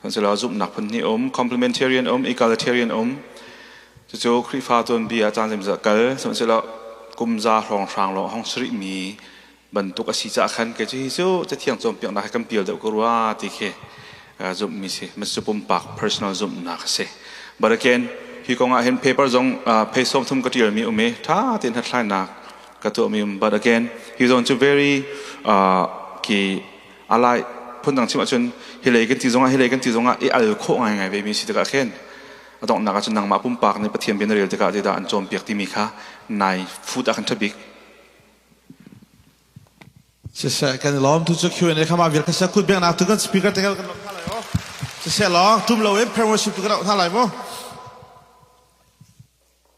Speaker 2: Sihmanhsehlaw zumhnak phun hnih um, complementarian um, egalitarian um. Cucu Khrihfa tuanbia caan zeimawzat kal. Sihmanhsehlaw Kum za hrawnghrang lawng a hong si rihmi bantuk a si caah khan kei cu hi cu Cathiang cawnpiaknak he kan pial deuh ko rua ti khi zumhmi si. Mas cu pumpak personal zumhnak a si. But again, hi kong ah hin paper zong page 30 ka ṭialmi um i ṭha tein hlathlainak ka tuahmi um. But again, hi zawn cu very ki alai phundang chim ahcun hi lei kan ti zongah hi lei kan ti zongah i al khawh ngaingai ve mi si tikah khin a donghnak ahcun nangmah pumpak nih Pathian bia na rel tikah zeidah an cawnpiak timi kha nai fut ah khan ṭha bik.
Speaker 1: Siseh, kan i lawm. Tu cu Q&A kha mah vial kha sia kut biaknak tu kan speaker te kan lawm hna lai o. Siseh law, tum lo in prayer worship tu kan auh hna lai mu.